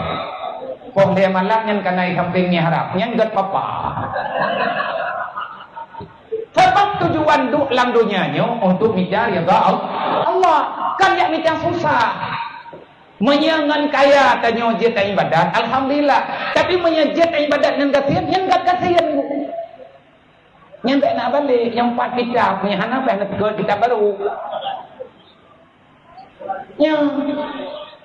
poh lhèe malam nyan ka na i sampéng mihrab, nyan gèt papa. Sabab tujuan duek lam donya nyoe untuk mita ridha Al-, Allah, kon jak mita susah. Meunyoe ngon kaya tanyoe jeuet ibadat, alhamdulillah. Tapi meunyoe jeuet ibadat ngon gasien, nyan gèt gasien. Nyan bèk na balek, nyang pat kitab, nyang hana bèk na teuka kitab baru. Ya.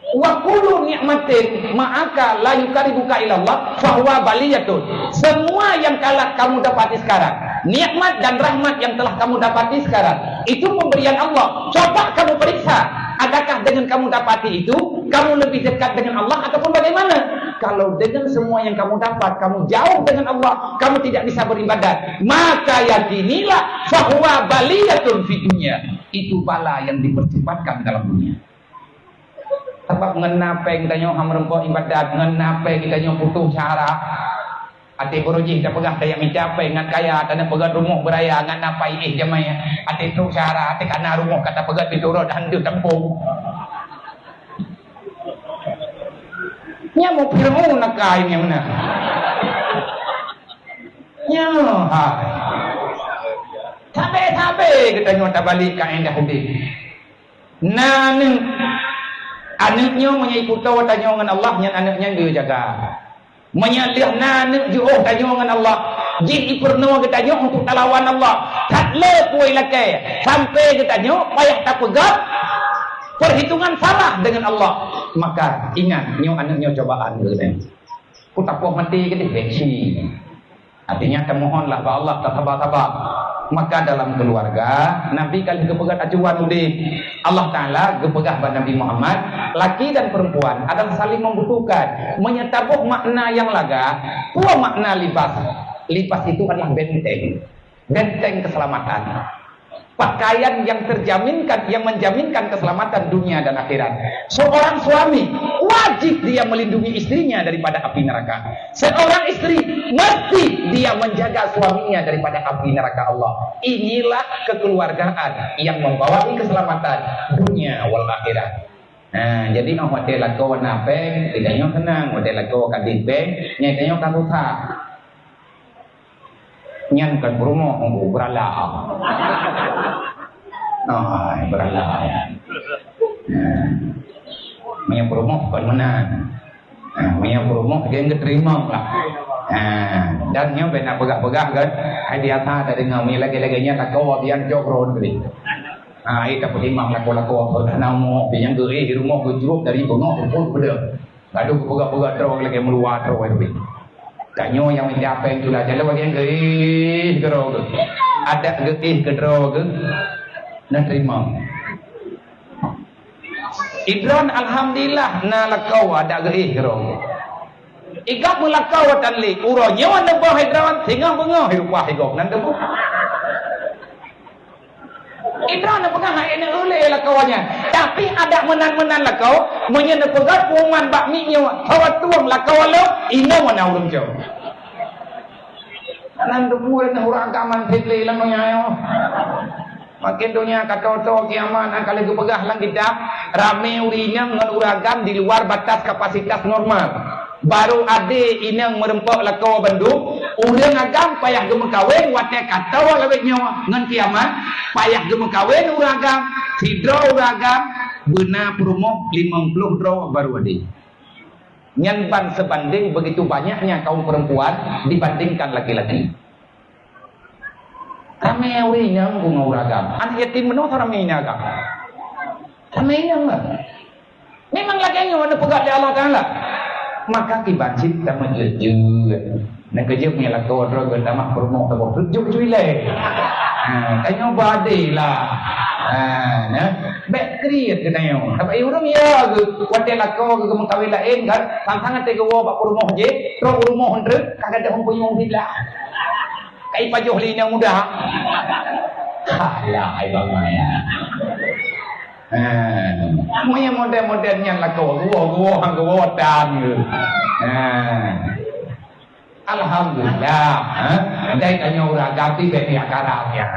Wa kullu ni'matin ma'aka la yuqarribuka ilallah fahuwa baliyatun. Semua yang kalah kamu dapati sekarang, nikmat dan rahmat yang telah kamu dapati sekarang, itu pemberian Allah. Coba kamu periksa, adakah dengan kamu dapati itu, kamu lebih dekat dengan Allah ataupun bagaimana? Kalau dengan semua yang kamu dapat, kamu jauh dengan Allah, kamu tidak bisa beribadat, maka yakinilah fahuwa baliyatun fid dunya. Itu bala yang dipercepatkan dalam dunia. Sabab ngon na péng tanyoe hana meureumpok ibadat, ngon na péng tanyoe putôh syahara. Até beurujih tapeugah tajak mita péng ngon kaya, taneuk peugah rumoh beuraya ngon na pai éh jamai. Até trok syahara, até kana rumoh ka tapeugah pintoe rot han deuh tampông. Nyan mu Fir'aun nakai nyan meunan. Nyan hai. Sabe-sabe geutanyoe tabalek kaidah udeb. Na aneuk, aneuk nyoe meunyoe iputôh tanyoe ngon Allah, nyan aneuk nyan geuyue jaga. Meunyoe lheueh na aneuk jiôh tanyoe ngon Allah, jih ipeurunoe geutanyoe untuk talawan Allah. That le peue lakée, sampoe geutanyoe payah tapeugah perhitungan salah dengan Allah. Maka ingat, nyoe aneuk nyoe cobaan geutanyoe. Peue tapoh maté keudeh, benci. Artinya, tamohonlah bak Allah, tasaba-saba. Maka dalam keuluwarga, Nabi ka lheueh geupeugah acuan udeb. Allah Taala geupeugah bak Nabi Muhammad, laki dan perempuan adalah saling membutuhkan. Meunyoe taboh makna nyang lagak, peue makna libas? Libas itu adalah benteng. Benteng keselamatan. Pakaian yang terjaminkan, yang menjaminkan keselamatan dunia dan akhirat. Seorang suami wajib dia melindungi istrinya daripada api neraka. Seorang istri mesti dia menjaga suaminya daripada api neraka Allah. Inilah kekeluargaan yang membawa keselamatan dunia wal akhirat. Ha, jadi, oh, watée lakoe na péng, geutanyoe seunang, watée lakoe ka dipéng, nyan geutanyoe ka susah. Nyan kon peurumoh, beurala. Nah, beurala. Nah, meunyoe peurumoh kon meunan. Nah, meunyoe peurumoh, dia geuteurimong lah. Nah, dan nyoe bèk na peugah-peugah kan. Hai biasa tadeungoe, meunyoe lagèe-lagèe nyan lakoe bian jok ron tadi. Nah, ai tapeutimang lakoe-lakoe, hana mo, nyang geuéh di rumoh geucrok dari beungoh pukul beudeuh. Lalu geupeugah-peugah droe lagèe meuluwa droe teubi. Tanyoe nyang mita péng tu lah, jalan bagian geuéh keudroe geuh. Adak geuéh keudroe geuh, na teurimong. Idroen alhamdulillah na lakoe adak geuéh keudroe geuh. Igab meulakoe tan lé, uroe nyoe neuboh idroen, singoh beungoh i rupa igob nan teuboh. Indra neupeugah hai neuulée lakoe nyan. Tapi adak meunan-meunan lakoe, meunyoe neupeugah peuman bak miet nyoe, hawa tueng lakoe lom, inong wana ureueng cok. Nan debu dan urang agam han seb lé lam donya nyoe. Makin donya ka toe-toe kiamat, nyang ka lheueh geupeugah lam kitab, ramé ureueng inong ngon urang agam di luar batas kapasitas normal. Barô adé inong meureumpok lakoe bandum, ureueng agam payah geumeukawen watèe ka toe lawét nyoe ngon kiamat, payah geumeukawen ureueng agam, sidroe ureueng agam beuna peurumoh limong ploh droe barô adé. Nyan ban seubandéng beugitu banyaknya kaum peurempuan dibandingkan laki-laki. Ramé ureueng inong ngon ureueng agam. Aneuk yatim bunoe ramé inong agam. Ramé inong lah. Memang lagèe nyoe neupeugah lé Allah Taala. Maka kiban cit tameujeuet-jeuet. Neukeujeuet meulakoe droe geutamah peurumoh saboh jeuet-jeuet ilèe. Ha, tanyoe badé lah. Ha, nah. Bèk kriet geutanyoe. Sabab ureueng ya geuh, watèe lakoe geuh geumeukawen laén kan, sang-sang até geuwoe bak peurumoh jih, trok u rumoh treuk, ka gadôh peunyueng siblah. Kai pajoh lé inong muda. Halah, hai bang maya. Ha. Meunyoe model-model nyan lakoe, geuwoe, geuwoe, geuwoe tan geuh. Ha. Alhamdulillah, ha. Dai tanyoe ureueng agam pih bèk miyak garam nyan.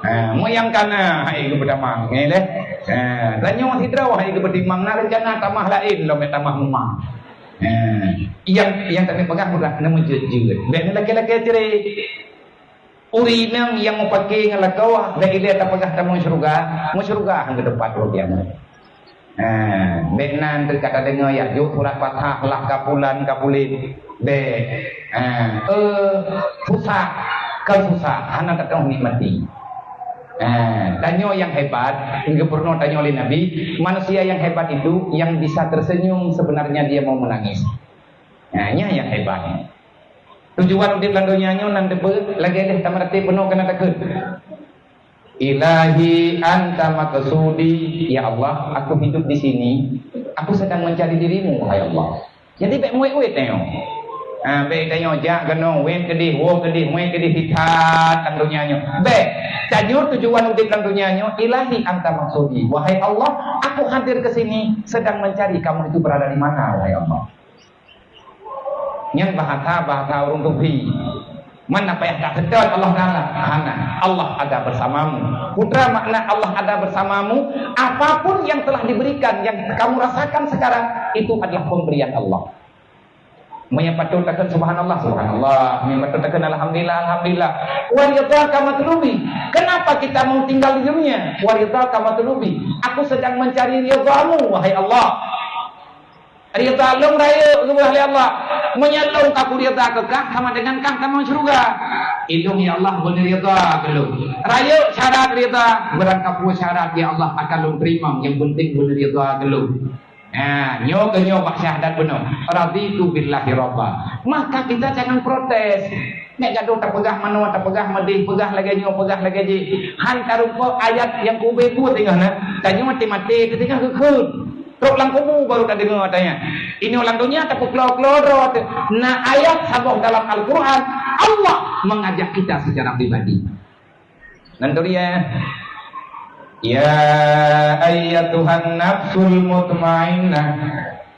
Ha, meunyoe kana hai geupeutamah, nyan deh. Ha, tanyoe sidroe hai geupeutimang na reuncana tamah laén lom bèk tamah mumah. Ha, nyang, nyang tapeugah bukan na meujeuet-jeuet. Bèk na lakèe-lakèe cre. Ureueng inong nyang meupaké ngon lakoe, bèk ilèe tapeugah tamong syeuruga, meusyeuruga han geuteumpat uroe kiamat. Ha, bèk nan teuka tadeungoe ya, jok surat Fatihah lah ka pulan ka pulen. Bèk. Ha, eh, susah, kon susah, hana tatueng nikmati. Eh, tanyoe nyang hebat, geupeurunoe tanyoe lé Nabi, manusia yang hebat itu yang bisa tersenyum sebenarnya dia mau menangis. Nah, nyan nyang hebat. Tujuan udép lam donya nyoe nan teupeue, lagèe deh tameuraté peunoh keunan takheun. Ilahi anta maqsudi, ya Allah, aku hidup di sini, aku sedang mencari dirimu, wahai Allah. Jadi bèk muet-muet tanyoe. Ha, bèk tanyoe jak keunoe, wet keudeh, woe keudeh, muet keudeh, hitat lam donya nyoe. Bèk, tanyoe tujuan udép lam donya nyoe, ilahi anta maqsudi. Wahai Allah, aku hadir ke sini sedang mencari kamu itu berada di mana, wahai Allah. Nyan bahasa-bahasa ureuëng sufi. Man na payah taseutôt Allah Taala. Hana. Allah ada bersamamu. Peue makna Allah ada bersamamu? Apapun yang telah diberikan, yang kamu rasakan sekarang, itu adalah pemberian Allah. Meunyoe patut takheun subhanallah, subhanallah. Meunyoe patut takheun alhamdulillah, alhamdulillah. Wa ridhaka matlubi. Kenapa kita mau tinggal di dunia? Wa ridhaka matlubi. Aku sedang mencari ridhamu, wahai Allah. Ridha lôn rayeuk geupeugah lé Allah. Meunyoe lôn ka kuridha keu kah, sama dengan kah tamong syeuruga. Ilôn, ya Allah, beuneurida keu lôn. Rayeuk syarat ridha, barang ka peue syarat, ya Allah, akan lôn teurimong, nyang penting beuneurida keu lôn. Ha, nyoe keuh nyoe bak syahadat bunoe. Raditu billahi rabba. Maka kita jangan protes. Nyak gadoh tapeugah manoe, tapeugah meudeh, peugah lagèe nyoe, peugah lagèe jih. Han tarumpok ayat nyang keu ubé buet teungoh na. Tanyoe maté-maté teuh teungoh geukheun. Trok lam kubu baru tadeungoe tanya. Inoe lam donya tapeuklo-klo droe teuh. Na ayat saboh dalam Al-Quran, Allah mengajak kita secara pribadi. Nan tu dia. Ya ayyatuhan nafsul mutmainnah,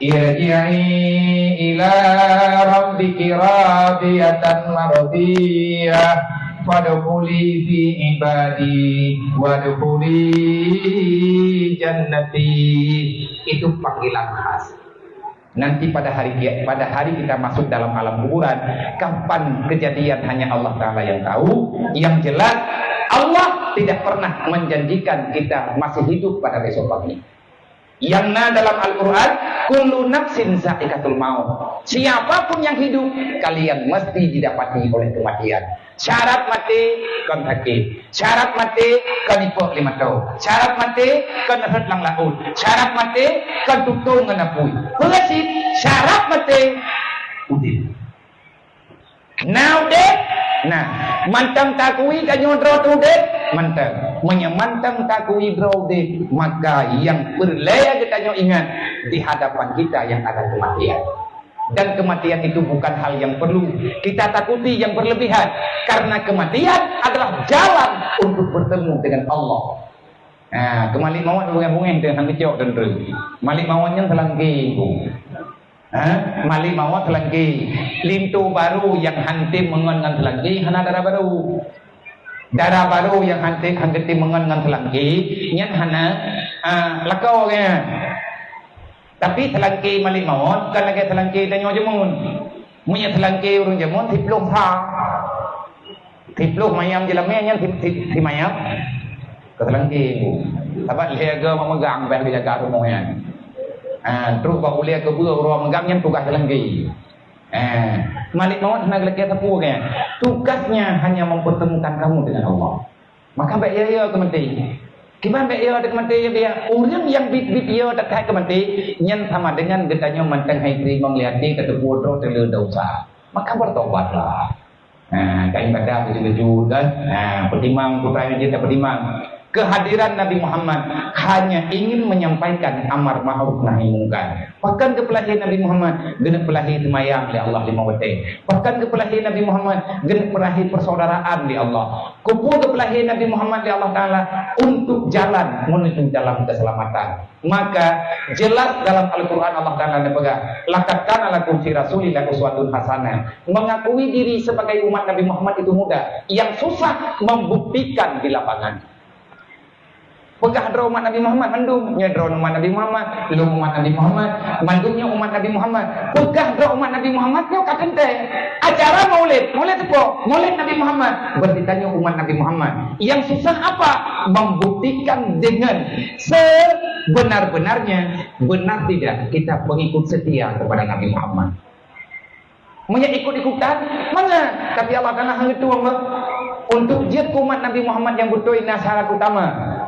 irji'i ila rabbiki radiyatan mardiyah, fadkhuli fi ibadi, wadkhuli jannati. Itu panggilan khas. Nanti pada hari kia-, pada hari kita masuk dalam alam kuburan, kapan kejadian hanya Allah Taala yang tahu. Yang jelas, Allah tidak pernah menjanjikan kita masih hidup pada besok pagi. Yang na dalam Al-Quran, kullu nafsin za'iqatul maut. Siapapun yang hidup, kalian mesti didapati oleh kematian. Syarat maté kon sakét. Syarat maté kon ipok lé mata. Syarat maté kon rhot lam laôt. Syarat maté kon tutong ngon apui. Peue cit syarat maté? Udép. Na udép, na. Mantong takui tanyoe droe udép, mantong. Meunyoe mantong takui droe udép, maka nyang peureulèe geutanyoe ingat di hadapan kita yang ada kematian. Dan kematian itu bukan hal yang perlu kita takuti yang berlebihan, karena kematian adalah jalan untuk bertemu dengan Allah. Ha, keu malik mawöt bungéh-bungéh teuh han geucok teuntreun. Malik mawöt nyan seulangké, Bu. Ha, malik mawöt seulangké. Linto barô nyang han tem meungon ngon seulangké hana dara barô. Dara barô nyang han tem, han geutem meungon ngon seulangké, nyan hana, ah, lakoe geuh. Tapi seulangké malik mawöt kon lagèe seulangké tanyoe jameun. Meunyoe seulangké ureueng jameun siploh sa. Siploh mayam jeulamé nyan si, si, si mayam keu seulangké. Sabab lhèe goe meumeugang bèk geujaga rumoh nyan. Ah, trok bak ulèe keubeue uroe meumeugang nyan tugaih seulangké. Ah, malik mawöt hana geulakèe sapeue geuh. Tugasnya hanya mempertemukan kamu dengan Allah. Maka bèk yo-yo keu maté. Kiban bèk yo keu maté, ya biya. Ureueng nyang bit-bit yo that-that keu maté, nyan sama dengan geutanyoe mantong han teurimong lé até, ka teupeue droe teuh le desya. Maka bertobatlah. Ha, ka ibadah beujeuet-jeuet kan. Ha, peutimang putra jeuet tapeutimang. Kehadiran Nabi Muhammad hanya ingin menyampaikan amar ma'ruf nahi mungkar. Pakon geupeulahé Nabi Muhammad? Geuneuk peulahé seumayang lé Allah limong watèe. Pakon geupeulahé Nabi Muhammad? Geuneuk peulahé persaudaraan lé Allah. Keupeue geupeulahé Nabi Muhammad lé Allah Taala? Untuk jalan menuju dalam keselamatan. Maka jelas dalam Al-Quran Allah Taala neupeugah, "Laqad kana lakum fi Rasulillah uswatun hasanah." Mengakui diri sebagai umat Nabi Muhammad itu mudah. Yang susah membuktikan di lapangan. Peugah droe umat Nabi Muhammad mandum. Nyoe droe umat Nabi Muhammad, lôn umat Nabi Muhammad, mandum nyoe umat Nabi Muhammad. Peugah droe umat Nabi Muhammad nyoe ka teuntèe. Acara maulid, maulid apa? Maulid Nabi Muhammad. Berarti tanyoe umat Nabi Muhammad. Yang susah apa? Membuktikan dengan sebenar-benarnya, benar tidak kita pengikut setia kepada Nabi Muhammad. Meunyoe ikut-ikutan, mangat. Tapi Allah Taala han geutueng, bah. Untuk jeuet keu umat Nabi Muhammad nyang beutôi na syarat utama.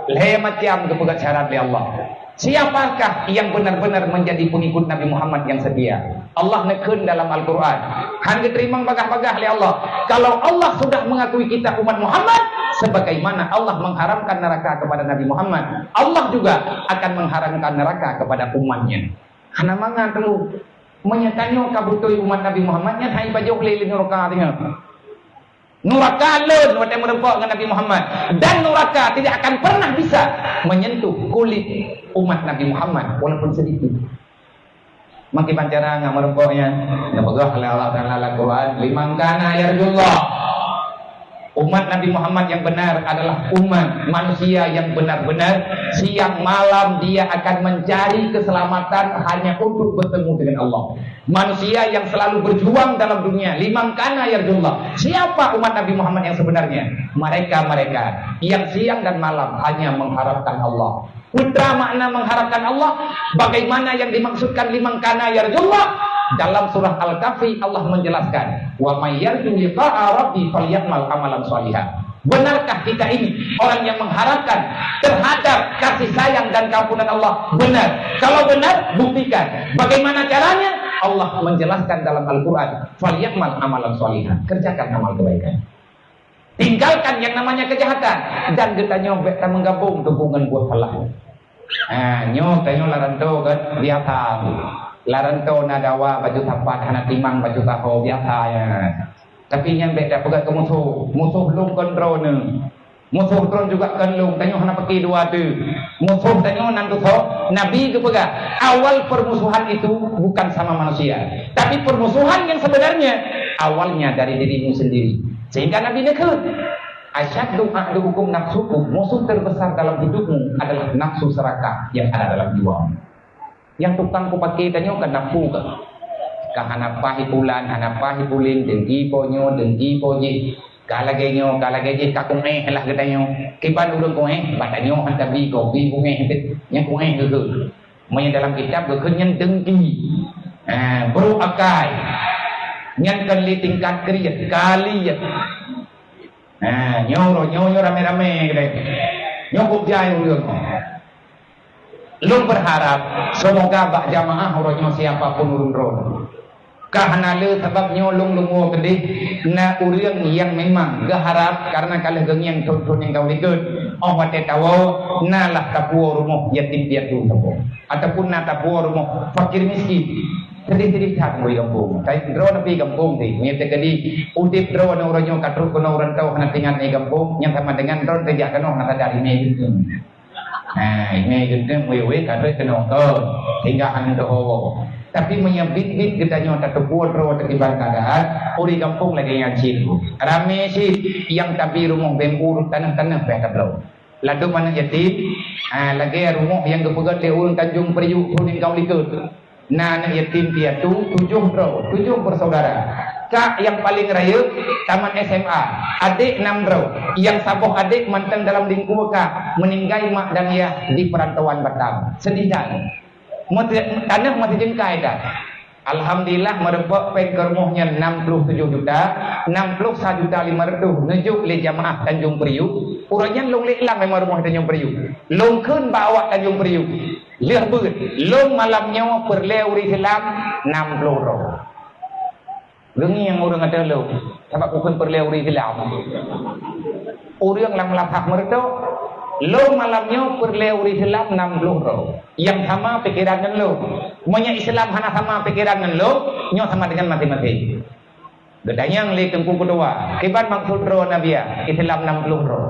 Lhée macam geupeugah syarat lé Allah. Siapakah yang benar-benar menjadi pengikut Nabi Muhammad yang setia? Allah neukheun dalam Al-Quran. Han geuteurimong bagah-bagah lé Allah. Kalau Allah sudah mengakui kita umat Muhammad, sebagaimana Allah mengharamkan neraka kepada Nabi Muhammad, Allah juga akan mengharamkan neraka kepada umatnya. Hana mangat teungku. Meunyoe tanyoe ka beutôi umat Nabi Muhammad, nyan hai pajoh lé nuraka teungoh. Nuraka lôn watée meureumpok ngon Nabi Muhammad, dan nuraka tidak akan pernah bisa menyentuh kulit umat Nabi Muhammad walaupun sedikit. Makai bancara ngon meureumpoknya, neupeugah lé Allah Taala lam Quran, "Liman kana yarjullah." Umat Nabi Muhammad yang benar adalah umat manusia yang benar-benar siang malam dia akan mencari keselamatan hanya untuk bertemu dengan Allah. Manusia yang selalu berjuang dalam dunia, liman kana yarjullah. Siapa umat Nabi Muhammad yang sebenarnya? Mereka-mereka yang siang dan malam hanya mengharapkan Allah. Peue makna mengharapkan Allah? Bagaimana yang dimaksudkan liman kana yarjullah? Dalam surah Al-Kahfi Allah menjelaskan, "Wa may yarju liqa'a rabbi falyamal amalan shalihan." Benarkah kita ini orang yang mengharapkan terhadap kasih sayang dan keampunan Allah? Benar. Kalau benar, buktikan. Bagaimana caranya? Allah menjelaskan dalam Al-Quran, "Falyamal amalan shalihan." Kerjakan amal kebaikan. Tinggalkan yang namanya kejahatan. Dan geutanyoe bék tameugabong teungku ngon buet salah. Ha, nyoe tanyoe lam rantô kan biasa. Lam rantô na dawa baju sapat hana timang baju saho biasa ya. Tapi nyan bék tapeugah keu musoh. Musoh lôn kon droeneuh. Musoh droeneuh juga kon lôn. Tanyoe hana pike dua teuh. Musoh tanyoe nan tusoe. Nabi geupeugah, awal permusuhan itu bukan sama manusia, tapi permusuhan yang sebenarnya awalnya dari dirimu sendiri. Sehingga Nabi neukheun, "Asyaddu aduwwikum nafsukum," musuh terbesar dalam hidupmu adalah nafsu serakah yang ada dalam jiwamu. Nyang tukang kupake tanyoe kan nafsu ka. Ka hana paih bulan, hana paih buleuen, dengki po nyoe, dengki po jih. Ka lagée nyoe, ka lagée jih, ka kuéh lah geutanyoe. Kiban ureuëng kuéh, bak tanyoe han tabi kopi kuéh teuh. Nyang kuéh geuh. Meunyoe dalam kitab geukheun nyan dengki. Ha, brôk akai. Nyan kon lé tingkat kriet, kaliet. Ha, nyoe uroe nyoe, nyoe ramé-ramé keudeh. Nyoe kok jai ureuëng. Lôn berharap semoga bak jamaah uroe nyoe siapa pun ureuëng droe. Ka hana le sabab nyoe lôn leumo keudeh na ureuëng nyang memang geuharap karena ka lheueh geungieng thon-thon nyang ka likot. Óh watée tawoe na lah tapuwoe rumoh yatim piatu saboh. Ataupun na tapuwoe rumoh fakir miskin. Sedih-sedih that bui gampông. Tapi droe nepi gampông teuh. Meunyoe teukeudi udeb droe nyoe uroe nyoe ka trok keunoe u rantau hana teuingat lé gampông, nyang sama dengan droe teujak keunoe hana sadar imé geunteng. Ha, imé geunteng wéh-wéh ka trok keunoe kon. Sehingga hana teuhowo. Tapi meunyoe bit-bit geutanyoe tateupeue droe teukiban keadaan, ureuëng gampông lagée nyan cit. Ramé cit nyang tabi rumoh bengkur tanoh-tanoh pih ka droe. Ladôm aneuëk yatim, ha, lagée rumoh nyang geupeugét lé ureuëng Tanjong Priuk thon nyang ka likot. Na aneuëk yatim piatu tujoh droe, tujoh bersaudara. Kak nyang paleng rayeuk tamat S M A, adék nam droe. Nyang saboh adék mantong dalam lingkue kak, meuninggai mak dan yah di peurantauan Batam. Sedih that. Meuti-, tanoh meuti jeungkai that. Alhamdulillah, meureumpok péng keu rumoh nyan nam ploh tujoh juta, nam ploh sa juta lima reutôh neujok lé jamaah Tanjong Priuk. Uroe nyan lôn lé ilang memang rumoh Tanjong Priuk. Lôn kheun bak awak Tanjong Priuk, lheueh beuet, lôn malam nyoe peureulée ureuëng Islam nam ploh droe. Geungieng ureuëng ateueh lôn, sabab kukheun peureulée ureuëng Islam. Ureuëng lam lapah meureutok, lôn malam nyoe peureulée ureuëng Islam nam ploh droe. Nyang sama pikeran ngon lôn. Meunyoe Islam hana sama pikeran ngon lôn, nyoe sama dengan maté-maté. Geutanyong lé Teungku Keudua, kiban maksud droe Nabi ya, Islam nam ploh droe.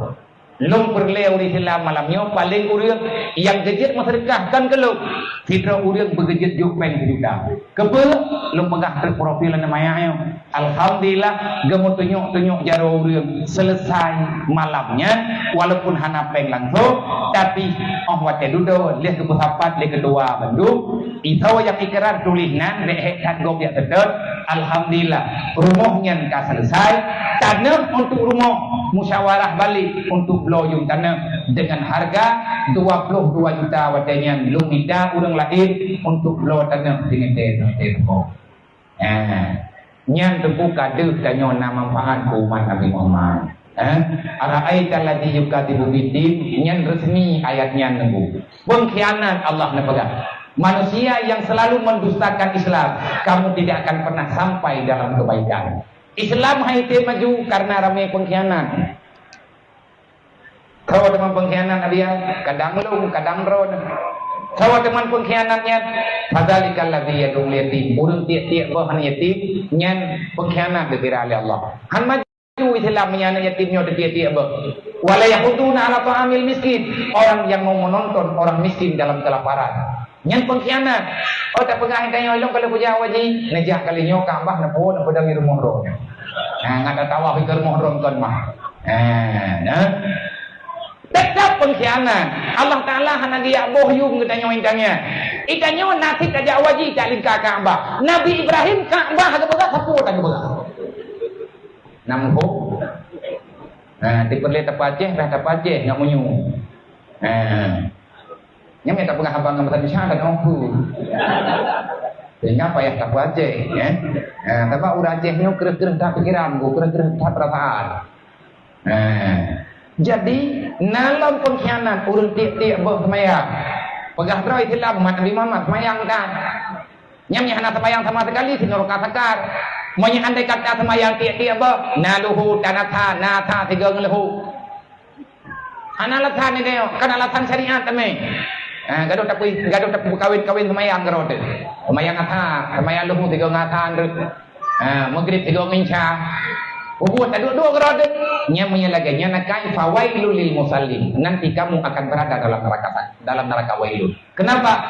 Lôn peureulée ureuëng Islam malam nyoe paleng ureuëng nyang geujeuet meuseudeukah kon keu lôn. Sidroe ureuëng beugeujeuet jok péng sijuta. Keupeue? Lôn peugah trok profil aneuk manyak nyoe. Alhamdulillah, geumeutunyok-tunyok jaroe ureuëng selesai malam nyan, walaupun hana péng langsong, tapi óh watée dudoe lheueh geupeusapat lé keudua bandum, isoe nyang ikrar tuléh nan bék hék that gob jak seutôt. Alhamdulillah, rumoh nyan ka selesai. Tanoh untuk rumoh, musyawarah balik untuk bloe yuem tanoh dengan harga dua ploh dua juta watée nyan lôn mita ureuëng laén untuk bloe tanoh simeter-simeter rumoh. Ha, nyan teungku ka deuh tanyoe na manfaat keu umat Nabi Muhammad. Eh, ara'aital ladzi yukadzibu biddin, nyan resmi ayat nyan nunggu. Pengkhianat Allah neupeugah. Manusia yang selalu mendustakan Islam, kamu tidak akan pernah sampai dalam kebaikan. Islam hai tem maju karena ramé pengkhianat. Soe teuma pengkhianat, Nabi, ya? Kadang lôn, kadang droe. Soe teuma pengkhianat nyan? Fadzalikal ladzi yad'ul yatim. Ureueng tiek-tiek boh aneuk yatim, nyan pengkhianat geukira lé Allah. Han maju Islam meunyo aneuk yatim nyoe tiek-tiek boh. Wa la yahudduna ala ta'amil miskin. Orang yang mau menonton orang miskin dalam kelaparan. Nyan pengkhianat. Oh, tapeugah tanyoe lôn kalau kujak waji, neujak kali nyoe Ka'bah neupeu, neupeudong di rumoh droe nyoe. Nah, ngat tawaf di rumoh droe kon mah. Nah, nah. Tetap pengkhianat. Allah Taala hana geujak boh yum geutanyoe intan nyan. Itanyoe nasib tajak waji tak lingka Ka'bah. Nabi Ibrahim Ka'bah geupeugah sapeue tak geupeugah. Nam ho. Nah, tipeulé tapacéh, dah tapacéh ngat meunyu. Nah. Nyan mita peugah haba ngon bahasa Indonesia, ada nungku. Sehingga payah tapeuaceh, ya. Ha, sabab ureueng Aceh nyoe kreueh-kreueh that pikiran, kreueh-kreueh that perasaan. Ha. Jadi, na lom pengkhianat ureueng tiek-tiek boh seumayang. Peugah droe Islam, umat Nabi Muhammad, seumayang that. Nyan nyang hana seumayang sama sekali, sinuraka sakar. Meunyoe andai kata seumayang tiek-tiek boh, na luhu, tana tha, na tha, tiga ngeuluhu. Hana alasan ni tengok, kan alasan syariat teumé. Ha, gadoh tapi, gadoh tapi beukawin-kawin seumayang keudroe teuh. Seumayang asar, seumayang luhur tiga ngon asar teuh. Ha, maghrib tiga ngon isya. Peubuet tak duek-duek keudroe teuh. Nyan meunyo lagèe nyan akai fawailul lil musallin. Nanti kamu akan berada dalam neraka, dalam neraka wailun. Kenapa?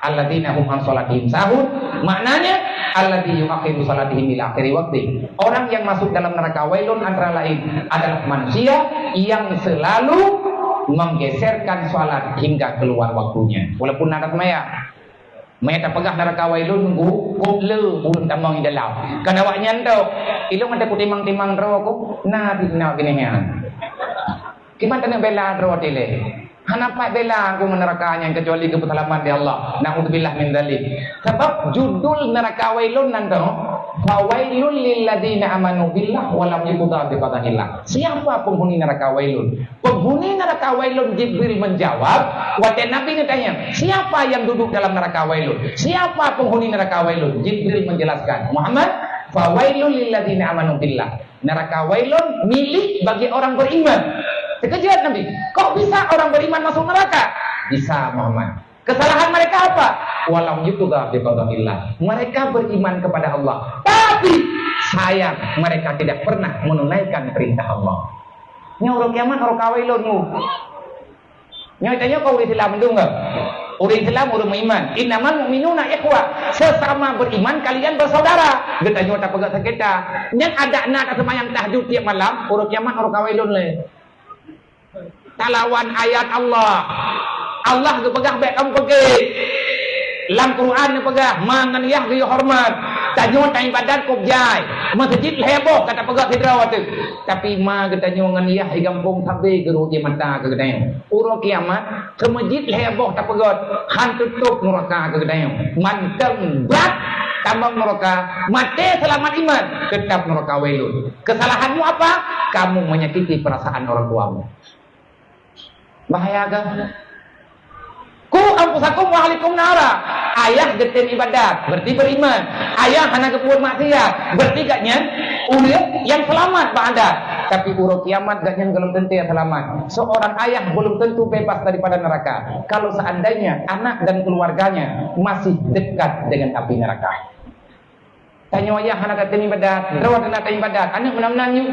Alladzina hum an shalatihim sahun, maknanya alladzi yuakhiru shalatihim ila akhiri waqti. Orang yang masuk dalam neraka wailun antara lain adalah manusia yang selalu menggeserkan salat hingga keluar waktunya. Walaupun ada sembahyang. Maya tapeugah neraka wailun nunggu, kok le ureueng tamong di dalam. Kan awak nyan tu, ilong ada ku timang-timang droe ku, na di na gini nyan. Kiban taneuk bela droe dilèe. Hana pat bela aku meunaraka nyan kecuali geupeuseulamat di Allah. Naudzubillah min dzalik. Sabab judul neraka wailun nan tu, "Fawailul lilladzina amanu billah wa lam yuqda biqadahillah." Siapa penghuni neraka wailun? Penghuni neraka wailun, Jibril menjawab, watèe Nabi neutanya, "Siapa yang duduk dalam neraka wailun? Siapa penghuni neraka wailun?" Jibril menjelaskan, "Muhammad, fawailul lilladzina amanu billah." Neraka wailun milik bagi orang beriman. Terkejut Nabi, "Kok bisa orang beriman masuk neraka?" "Bisa, Muhammad." "Kesalahan mereka apa?" "Walam yuqda biqadahillah." Mereka beriman kepada Allah, tapi sayang, mereka tidak pernah menunaikan perintah Allah. Nyoe uroe kiamat, uroe ka wailun nyoe. Nyoe tanyoe keu ureueng Islam mandum ke? Ureueng Islam, ureueng meuiman. "Innamal mu'minuna ikhwah." Sesama beriman kalian bersaudara. Geutanyoe tapeugah sakita. Nyan adak na taseumayang tahajud tiep malam, uroe kiamat, uroe ka wailun lé. Talawan ayat Allah. Allah geupeugah bèk kamoe peugét. Lam Quran neupeugah, ma ngon yah geuyue horeumat. Tanyoe taibadat kôb jai. Meuseujid lhèe boh ka tapeugah sidroe teuh. Tapi ma geutanyoe ngon yah di gampông sabé geuru ié mata keu geutanyoe. Uroe kiamat, keu meujid lhèe boh tapeugöt, han teutôb nuraka keu geutanyoe. Mantong brat tamong nuraka, maté seulamat iman, teutap nuraka wailun. Kesalahanmu apa? Kamu menyakiti perasaan orang tuamu. Bahaya kan? "Ku anfusakum wa ahlikum nara." Ayah geutem ibadat, berarti beriman. Ayah hana geubuet maksiat, berarti gobnyan ureueng nyang seulamat bak adat. Tapi uroe kiamat gobnyan golom teuntèe seulamat. Seorang ayah belum tentu bebas daripada neraka kalau seandainya anak dan keluarganya masih dekat dengan api neraka. Tanyoe ayah hana tatem ibadat, droe hana tatem ibadat, aneuk meunan-meunan nyoe.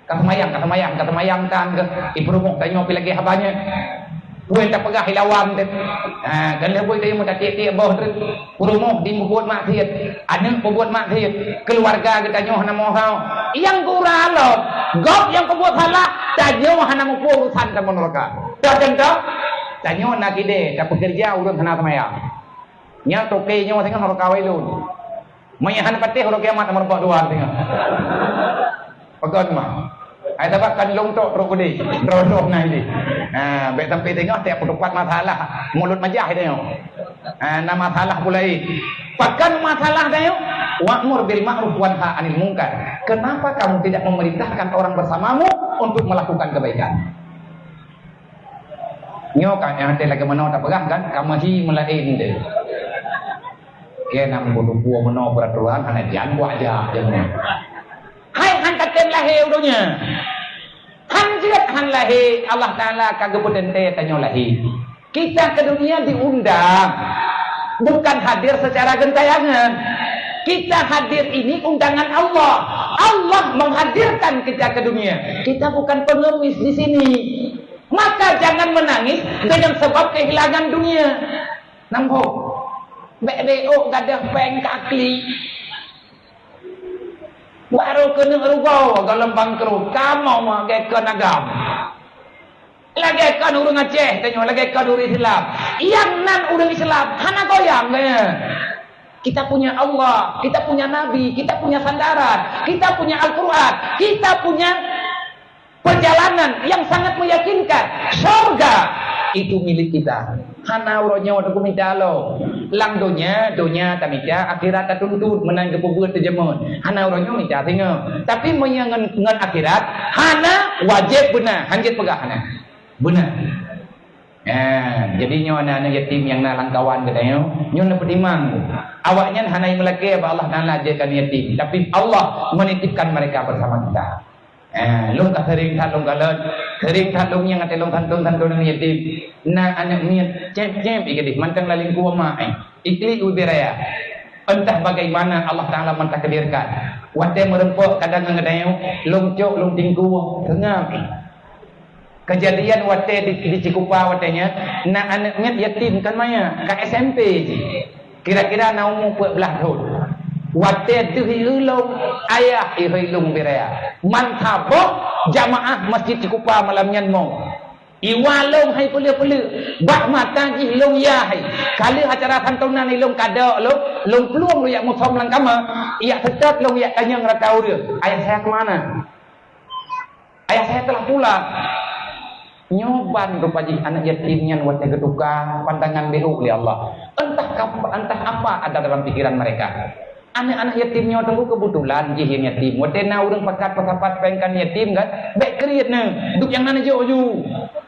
Ka seumayang, ka seumayang, ka seumayang tan geuh. Di peurumoh tanyoe pi lagèe haba nyan. Peue tapeugah ilawan teuh. Ha, kan lheueh bui tanyoe meuta tiek-tiek boh teuh. Peurumoh di peubuet maksiet, aneuk peubuet maksiet, keuluwarga geutanyoe hana mohau. Nyang gura lom, gob nyang peubuet salah, tanyoe hana muphom urusan tamong nuraka. Toh contoh, tanyoe na kidée tapeukeureuja ureueng hana seumayang. Nyan toke nyoe singoh raka wailun. Meunyo hana patéh uroe kiamat nomor bak dua singoh. Peugah mah. Ai sabab kan lôn tok trok udeh, droe-droe na ideh. Ha, bèk sampai tengok tiap peutupat masalah, mulut majah tengok. Ha, na masalah pula eh. Pakan masalah tengok, wa'mur bil ma'ruf wanha 'anil munkar. Kenapa kamu tidak memerintahkan orang bersamamu untuk melakukan kebaikan. Nyoe kan nyang até lagèe meunoe tapeugah kan, ka meuhi meulaén deh. Keu nam butuh meunoe peraturan hana jan buah aja je meunoe. Hai han tatem lahé u donya. Han jeuet han lahé, Allah Taala ka geupeuteuntèe tanyoe lahé. Kita ke dunia diundang, bukan hadir secara gentayangan. Kita hadir ini undangan Allah. Allah menghadirkan kita ke dunia. Kita bukan pengemis di sini. Maka jangan menangis dengan sebab kehilangan dunia. Nambah. Bèk-bèk ôk gadoh péng ka klik. Barô keuneuk rugoe gohlom bangkrot, kamoe lagèe kon agam. Lagèe kon ureueng Aceh tanyoe, lagèe kon ureueng Islam. Nyang nan ureueng Islam hana goyang geuh. Kita punya Allah, kita punya Nabi, kita punya sandaran, kita punya Al-Quran, kita punya perjalanan yang sangat meyakinkan, syurga itu milik kita. Hana uroe nyoe teumita lom. Lam donya, donya tamita, akhirat tatuntut meunan geupeubuet teujameun. Hana uroe nyoe mita singoh. Tapi meunyoe ngon, ngon akhirat, hana wajéb beuna, hanjeuet peugah hana. Beuna. Nah, jadi nyoe aneuk-aneuk yatim nyang na lam kawan geutanyoe, nyoe neupeutimang. Awaknyan hana meulakèe bak Allah Taala jeuet keu yatim, tapi Allah menitipkan mereka bersama kita. Eh, lôn ka sering that lôn kalon, sering that lôn nyang até lôn santôn-santôn aneuk yatim. Na aneuk miet cép-cép i gadih mantong lalingkue mak, eh. Iklik ubé raya. Entah bagaimana Allah Taala mentakdirkan. Watèe meureumpok kadang ngon geutanyoe, lôn cok lôn tingkue, seungab, eh. Kejadian watèe di, di Cikupa watèe nyan, na aneuk miet yatim kan maya, ka S M P jih. Kira-kira na umu peuet blah thon. Watèe deuh i lôn, ayah i lôn biraya. Mantong jamaah Masjid Cikupa malam nyan mo. Iwa lôn hai peuleuh-peuleuh. Bak mata jih lôn ya hai. Ka lheueh acara santunan i lôn kadok lôn, lôn plueng lôn yak musom lam kama. Yak seutôt lôn yak tanyong rata ureueng. Ayah saya ke mana? Ayah saya telah pulang. Nyoe ban rupa jih aneuk yatim nyan watèe geutuka pandangan beuh lé Allah. Entah kap-, entah apa ada dalam pikiran mereka. Aneuk-aneuk yatim nyoe teungku keubeutulan jih nyang yatim. Watèe na ureueng pakat peusapat péng keu yatim kan, bèk kriet neuh. Duek nyang na neujok ju.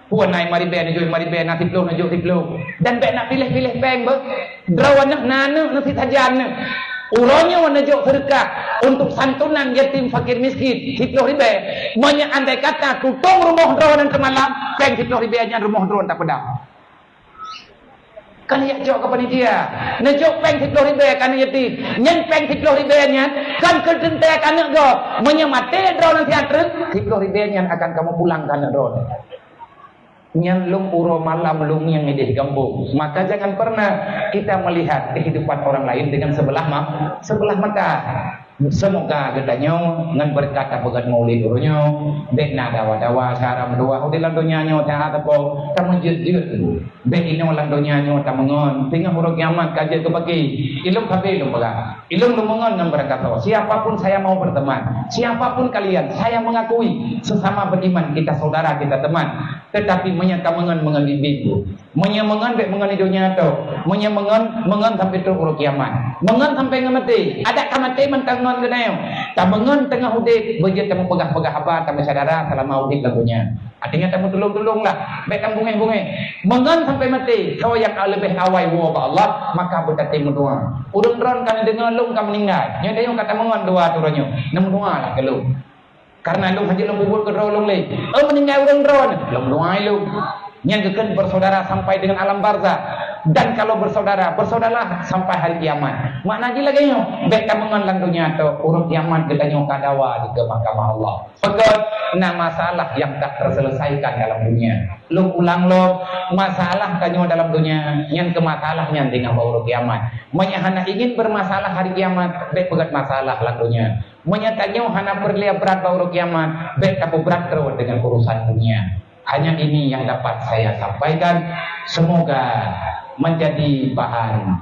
Peue na lima ribèe neujok lima ribèe, na siplôh neujok siplôh. Dan bèk na piléh-piléh péng beuh. Droeneuh na aneuk neuh sit sajan neuh. Uroe nyoe neujok seudeukah untuk santunan yatim fakir miskin siplôh ribèe. Meunyoe andai kata tutong rumoh droeneuh teumalam, péng siplôh ribèe nyan rumoh droeneuh tapeudam. Kan yak jok keu panitia. Neujok péng siplôh ribèe keu aneuk yatim. Nyan péng siplôh ribèe nyan kan keu teuntèe keu aneuk gob. Meunyoe maté droeneuh siat treuk, siplôh ribèe nyan akan kamoe pulang keu aneuk droeneuh. Nyan lôn uroe malam lôn ngieng idéh gampông. Maka jangan pernah kita melihat kehidupan orang lain dengan sebelah ma-, sebelah mata. Seumoga geutanyoe ngon beureukat tapeugöt maulid uroe nyoe, bèk na dawa-dawa, cara meudoa udeb lam donya nyoe, cara teupeue, tameujeuet-jeuet. Bèk inoe lam donya nyoe tameungon, teungoh uroe kiamat ka jeuet keu paki. Ilôn sabe lôn peugah. Ilôn lôn meungon ngon beurangkasoe, siapa pun saya mau berteman, siapa pun kalian, saya mengakui sesama beriman kita saudara, kita teman. Tetapi meunyoe ka meungon, meungon bimbing tu. Meunyoe meungon, bèk meungon di donya tu. Meunyoe meungon, meungon sampai trok uroe kiamat. Meungon sampai ngon maté. Adak ka maté mantong ngon geutanyoe. Tameungon teungoh udeb, beujeuet tameupeugah-peugah haba, tameusyedara selama udeb lam donya. Artinya tameutulông-tulông lah, bèk tam bungéh-bungéh. Meungon sampai maté, soe nyang leubeh awai woe bak Allah, maka beutatem meudoa. Ureueng droen ka neudeungoe lôn ka meuninggai. Nyoe tanyoe ka tameungon doa tu uroe nyoe. Neumeudoa lah keu lôn. Karena lôn hana lôn peubuet keu droe lôn lé. Oh, meuninggai ureueng droen, lôn meudoa lôn. Nyan geukheun bersaudara sampai dengan alam barzakh. Dan kalau bersaudara, bersaudaralah sampai hari kiamat. Makna jih lagèe nyoe, bèk tameungon lam donya tu, uroe kiamat geutanyoe ka dawa di keu mahkamah Allah. Pakon na masalah nyang tak terselesaikan dalam dunia. Lôn ulang lom, masalah tanyoe dalam dunia, nyan keu masalah nyan teungoh bak uroe kiamat. Meunyoe hana ingin bermasalah hari kiamat, bèk peugöt masalah lam dunia. Meunyoe tanyoe hana peureulèe brat bak uroe kiamat, bèk tapeubrat droe dengan urusan dunia. Hanya ini yang dapat saya sampaikan. Semoga menjadi bahan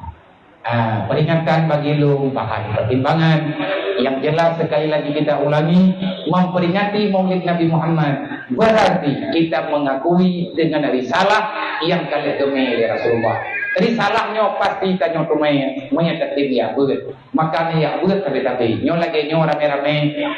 Ah, peringatan bagi lôn, bahan pertimbangan. Yang jelas, sekali lagi kita ulangi, memperingati Maulid Nabi Muhammad berarti kita mengakui dengan risalah yang ka lheueh geumè lé Rasulullah. Risalah nyoe pasti tanyoe teumé meunyoe tatem jak beuet. Maka neujak beuet sabe-sabe. Nyoe lagée nyoe ramé-ramé,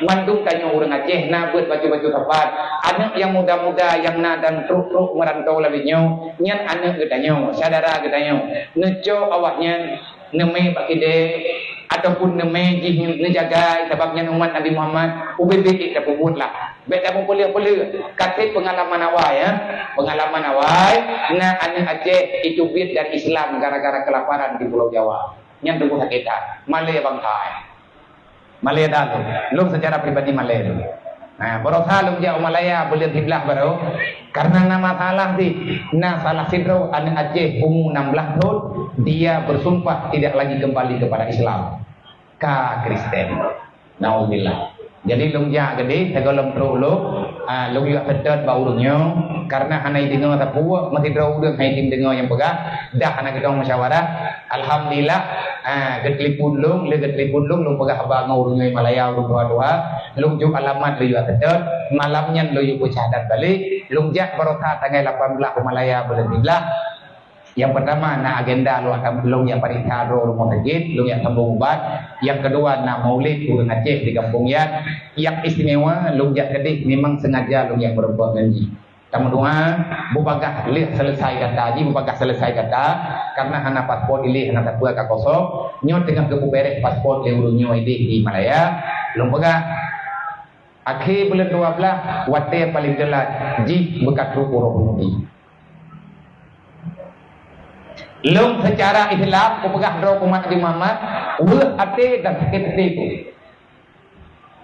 mandum tanyoe ureuëng Aceh na beuet bacut-bacut sapat. Aneuëk nyang muda-muda nyang na dan trok-trok meurantau lagée nyoe, nyan aneuëk geutanyoe, syedara geutanyoe. Neucok awaknyan neumé bak kidée ataupun neumé jih neujagai, sabab nyan umat Nabi Muhammad, ubé-bé tapeubuet lah. Bék tapeupeuleueh-peuleueh. Ka treb peungalaman awai, ya. Peungalaman awai, na aneuëk Aceh iteubiet dari Islam gara-gara kelaparan di Pulau Jawa. Nyan teungku sakét that. Malée bangai. Malée that lôn. Lôn secara pribadi malée lôn. Nah, barosa lôn jak u Malaya buleuen siblaih baroe. Karena na masalah di, na salah sidroe aneuëk Aceh umu enam belas thon, dia bersumpah tidak lagi kembali kepada Islam. Ka Kristen. Nauzubillah. Jadi lôn jak keudeh, sigohlom trok lôn, ah, lôn yue seutôt bak ureuëng nyoe, karena hana jideungoe sapeue, meusidroe ureuëng hana jideungoe nyang peugah, dah hana geudong musyawarah. Alhamdulillah, ah, geutelepon lôn, lé geutelepon lôn, lôn peugah haba ngon ureuëng nyoe Malaya, ureuëng tuha-tuha, lôn jok alamat lôn yue seutôt, malam nyan lôn yue peusyahadat balek, lôn jak barosa tanggai lapan belas u Malaya buleuen siblaih. Nyang peurtama na agenda lôn akan lôn jak pareksa droe rumoh sakét, lôn jak sambông ubat. Nyang keudua na maulid ureuëng Aceh di gampông nyan. Nyang istimewa lôn jak keudeh memang sengaja lôn jak meurumpok ngon jih. Tameudoa, beubagaih lheueh selesai gata jih, beubagaih selesai gata, karena hana paspor ilée hana sapeue ka kosong. Nyoe teungoh geupeuberes paspor lé ureuëng nyoe ideh di Malaya. Lôn peugah, akhé buleuen dua belas, watée paleng teulat jih beuka trok uroe bunoe. Lôn seucara Islam kupeugah droe keu umat Nabi Muhammad, weueh até dan sakét até ku.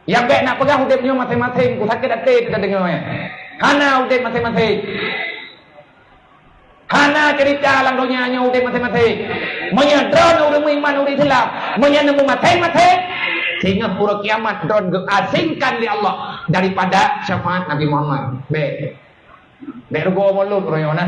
Nyang bék na peugah udeb nyoe maséng-maséng, ku sakét até teuka deungoe. Hana udeb maséng-maséng. Hana cerita lam donya nyoe udeb maséng-maséng. Meunyoe droeneuh ureuëng meuiman, ureuëng Islam, meunyoe neumuh maséng-maséng, singoh uroe kiamat droeneuh geuasingkan lé Allah daripada syafaat Nabi Muhammad. Bék. Bék rugoe mulod uroe nyoe na.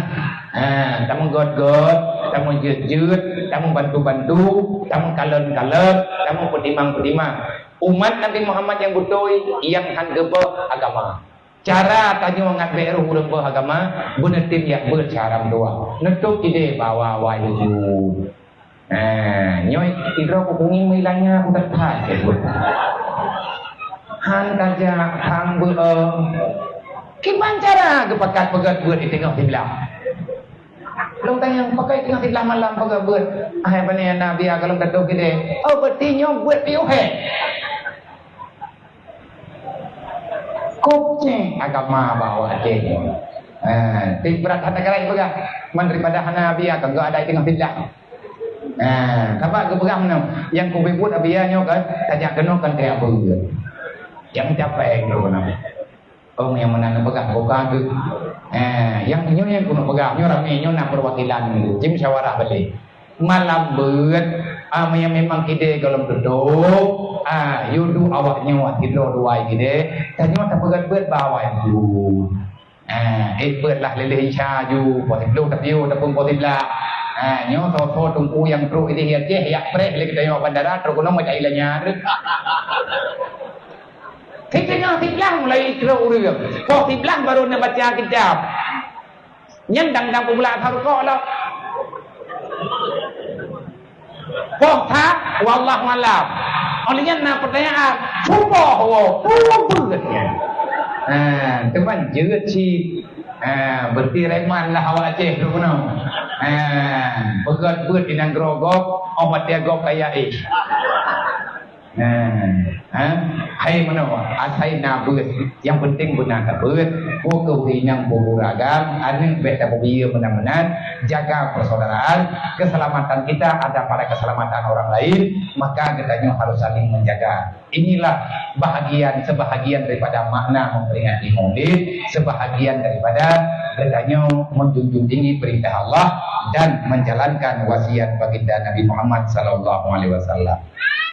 Ha, tameugöt-göt, tameujeuet-jeuet, tameubantu-bantu, tameukalon-kalon, tameupeutimang-peutimang. Umat Nabi Muhammad nyang beutôi, nyang han geuböh agama. Cara tanyoe ngat bék roh ureuëng böh agama, beuneutem jak beuet cara meudoa. Neutôb ideh bawa-bawa laju. Nah, nyoe sidroe kukungi meulanya ku that-that. Han tajak, han beuet. Kiban cara geupakat peugöt beuet di teungoh siblaih. Lôn tanyong, pakon teungoh siblaih malam peugöt beuet? Hai bani Nabi, kalau ka dôh geude. Oh, berarti nyoe beuet piôh, he? Kucing agama bawa cing. Ha, ti berat hana galai peugah. Man daripada hana biar ka geuh ada teungoh siblaih. Ha, sabab geupeugah meunan, nyang kubuet biar nyoe kan, tajak keunoe kan kaya apa. Nyang capek tu keunoe. Oh, nyang meunan peugah bukan tu. Ha, nyang nyoe nyang keunoe peugah, nyoe ramé, nyoe na perwakilan tu. Cim musyawarah balik. Malam beuet, ah, meunyo memang kidée gohlom tutob, ah, yue duek awak nyoe sidroe dua kidée, tanyoe tapeugöt beuet bak awak nyoe. Ah, ék beuet lah lilih Isya ju, poh siploh tapiôh ataupun poh siblaih. Ah, nyoe soe-soe teungku nyang trok ideh Aceh, jak preh lé geutanyoe bandara, trok keunoe meucai lanyar. Siteungoh siblaih mulai trok ureuëng. Poh siblaih baru neubaca kitab. Nyan dang-dang peubeulah asai rukok lom. Poh that, wallahu alam. Oleh nyan na pertanyaan, suboh woe, peue beuet nyan? Ha, teuma jeuet cit. Ha, berarti reman lah awak Aceh tu keunoe. Ha, peugöt beuet di nanggroe gob, oh watée gob kaya éh. Nah, ha? Hai meunoe, asai na beuet. Nyang penting beuna tabeuet. Boh keu inong boh guragam, aneuk bék tapeubiyeu meunan-meunan, jaga persaudaraan, keselamatan kita ada pada keselamatan orang lain, maka geutanyoe harus saling menjaga. Inilah bahagian, sebahagian daripada makna memperingati Maulid, sebahagian daripada geutanyoe menjunjung tinggi perintah Allah dan menjalankan wasiat baginda Nabi Muhammad sallallahu alaihi wasallam.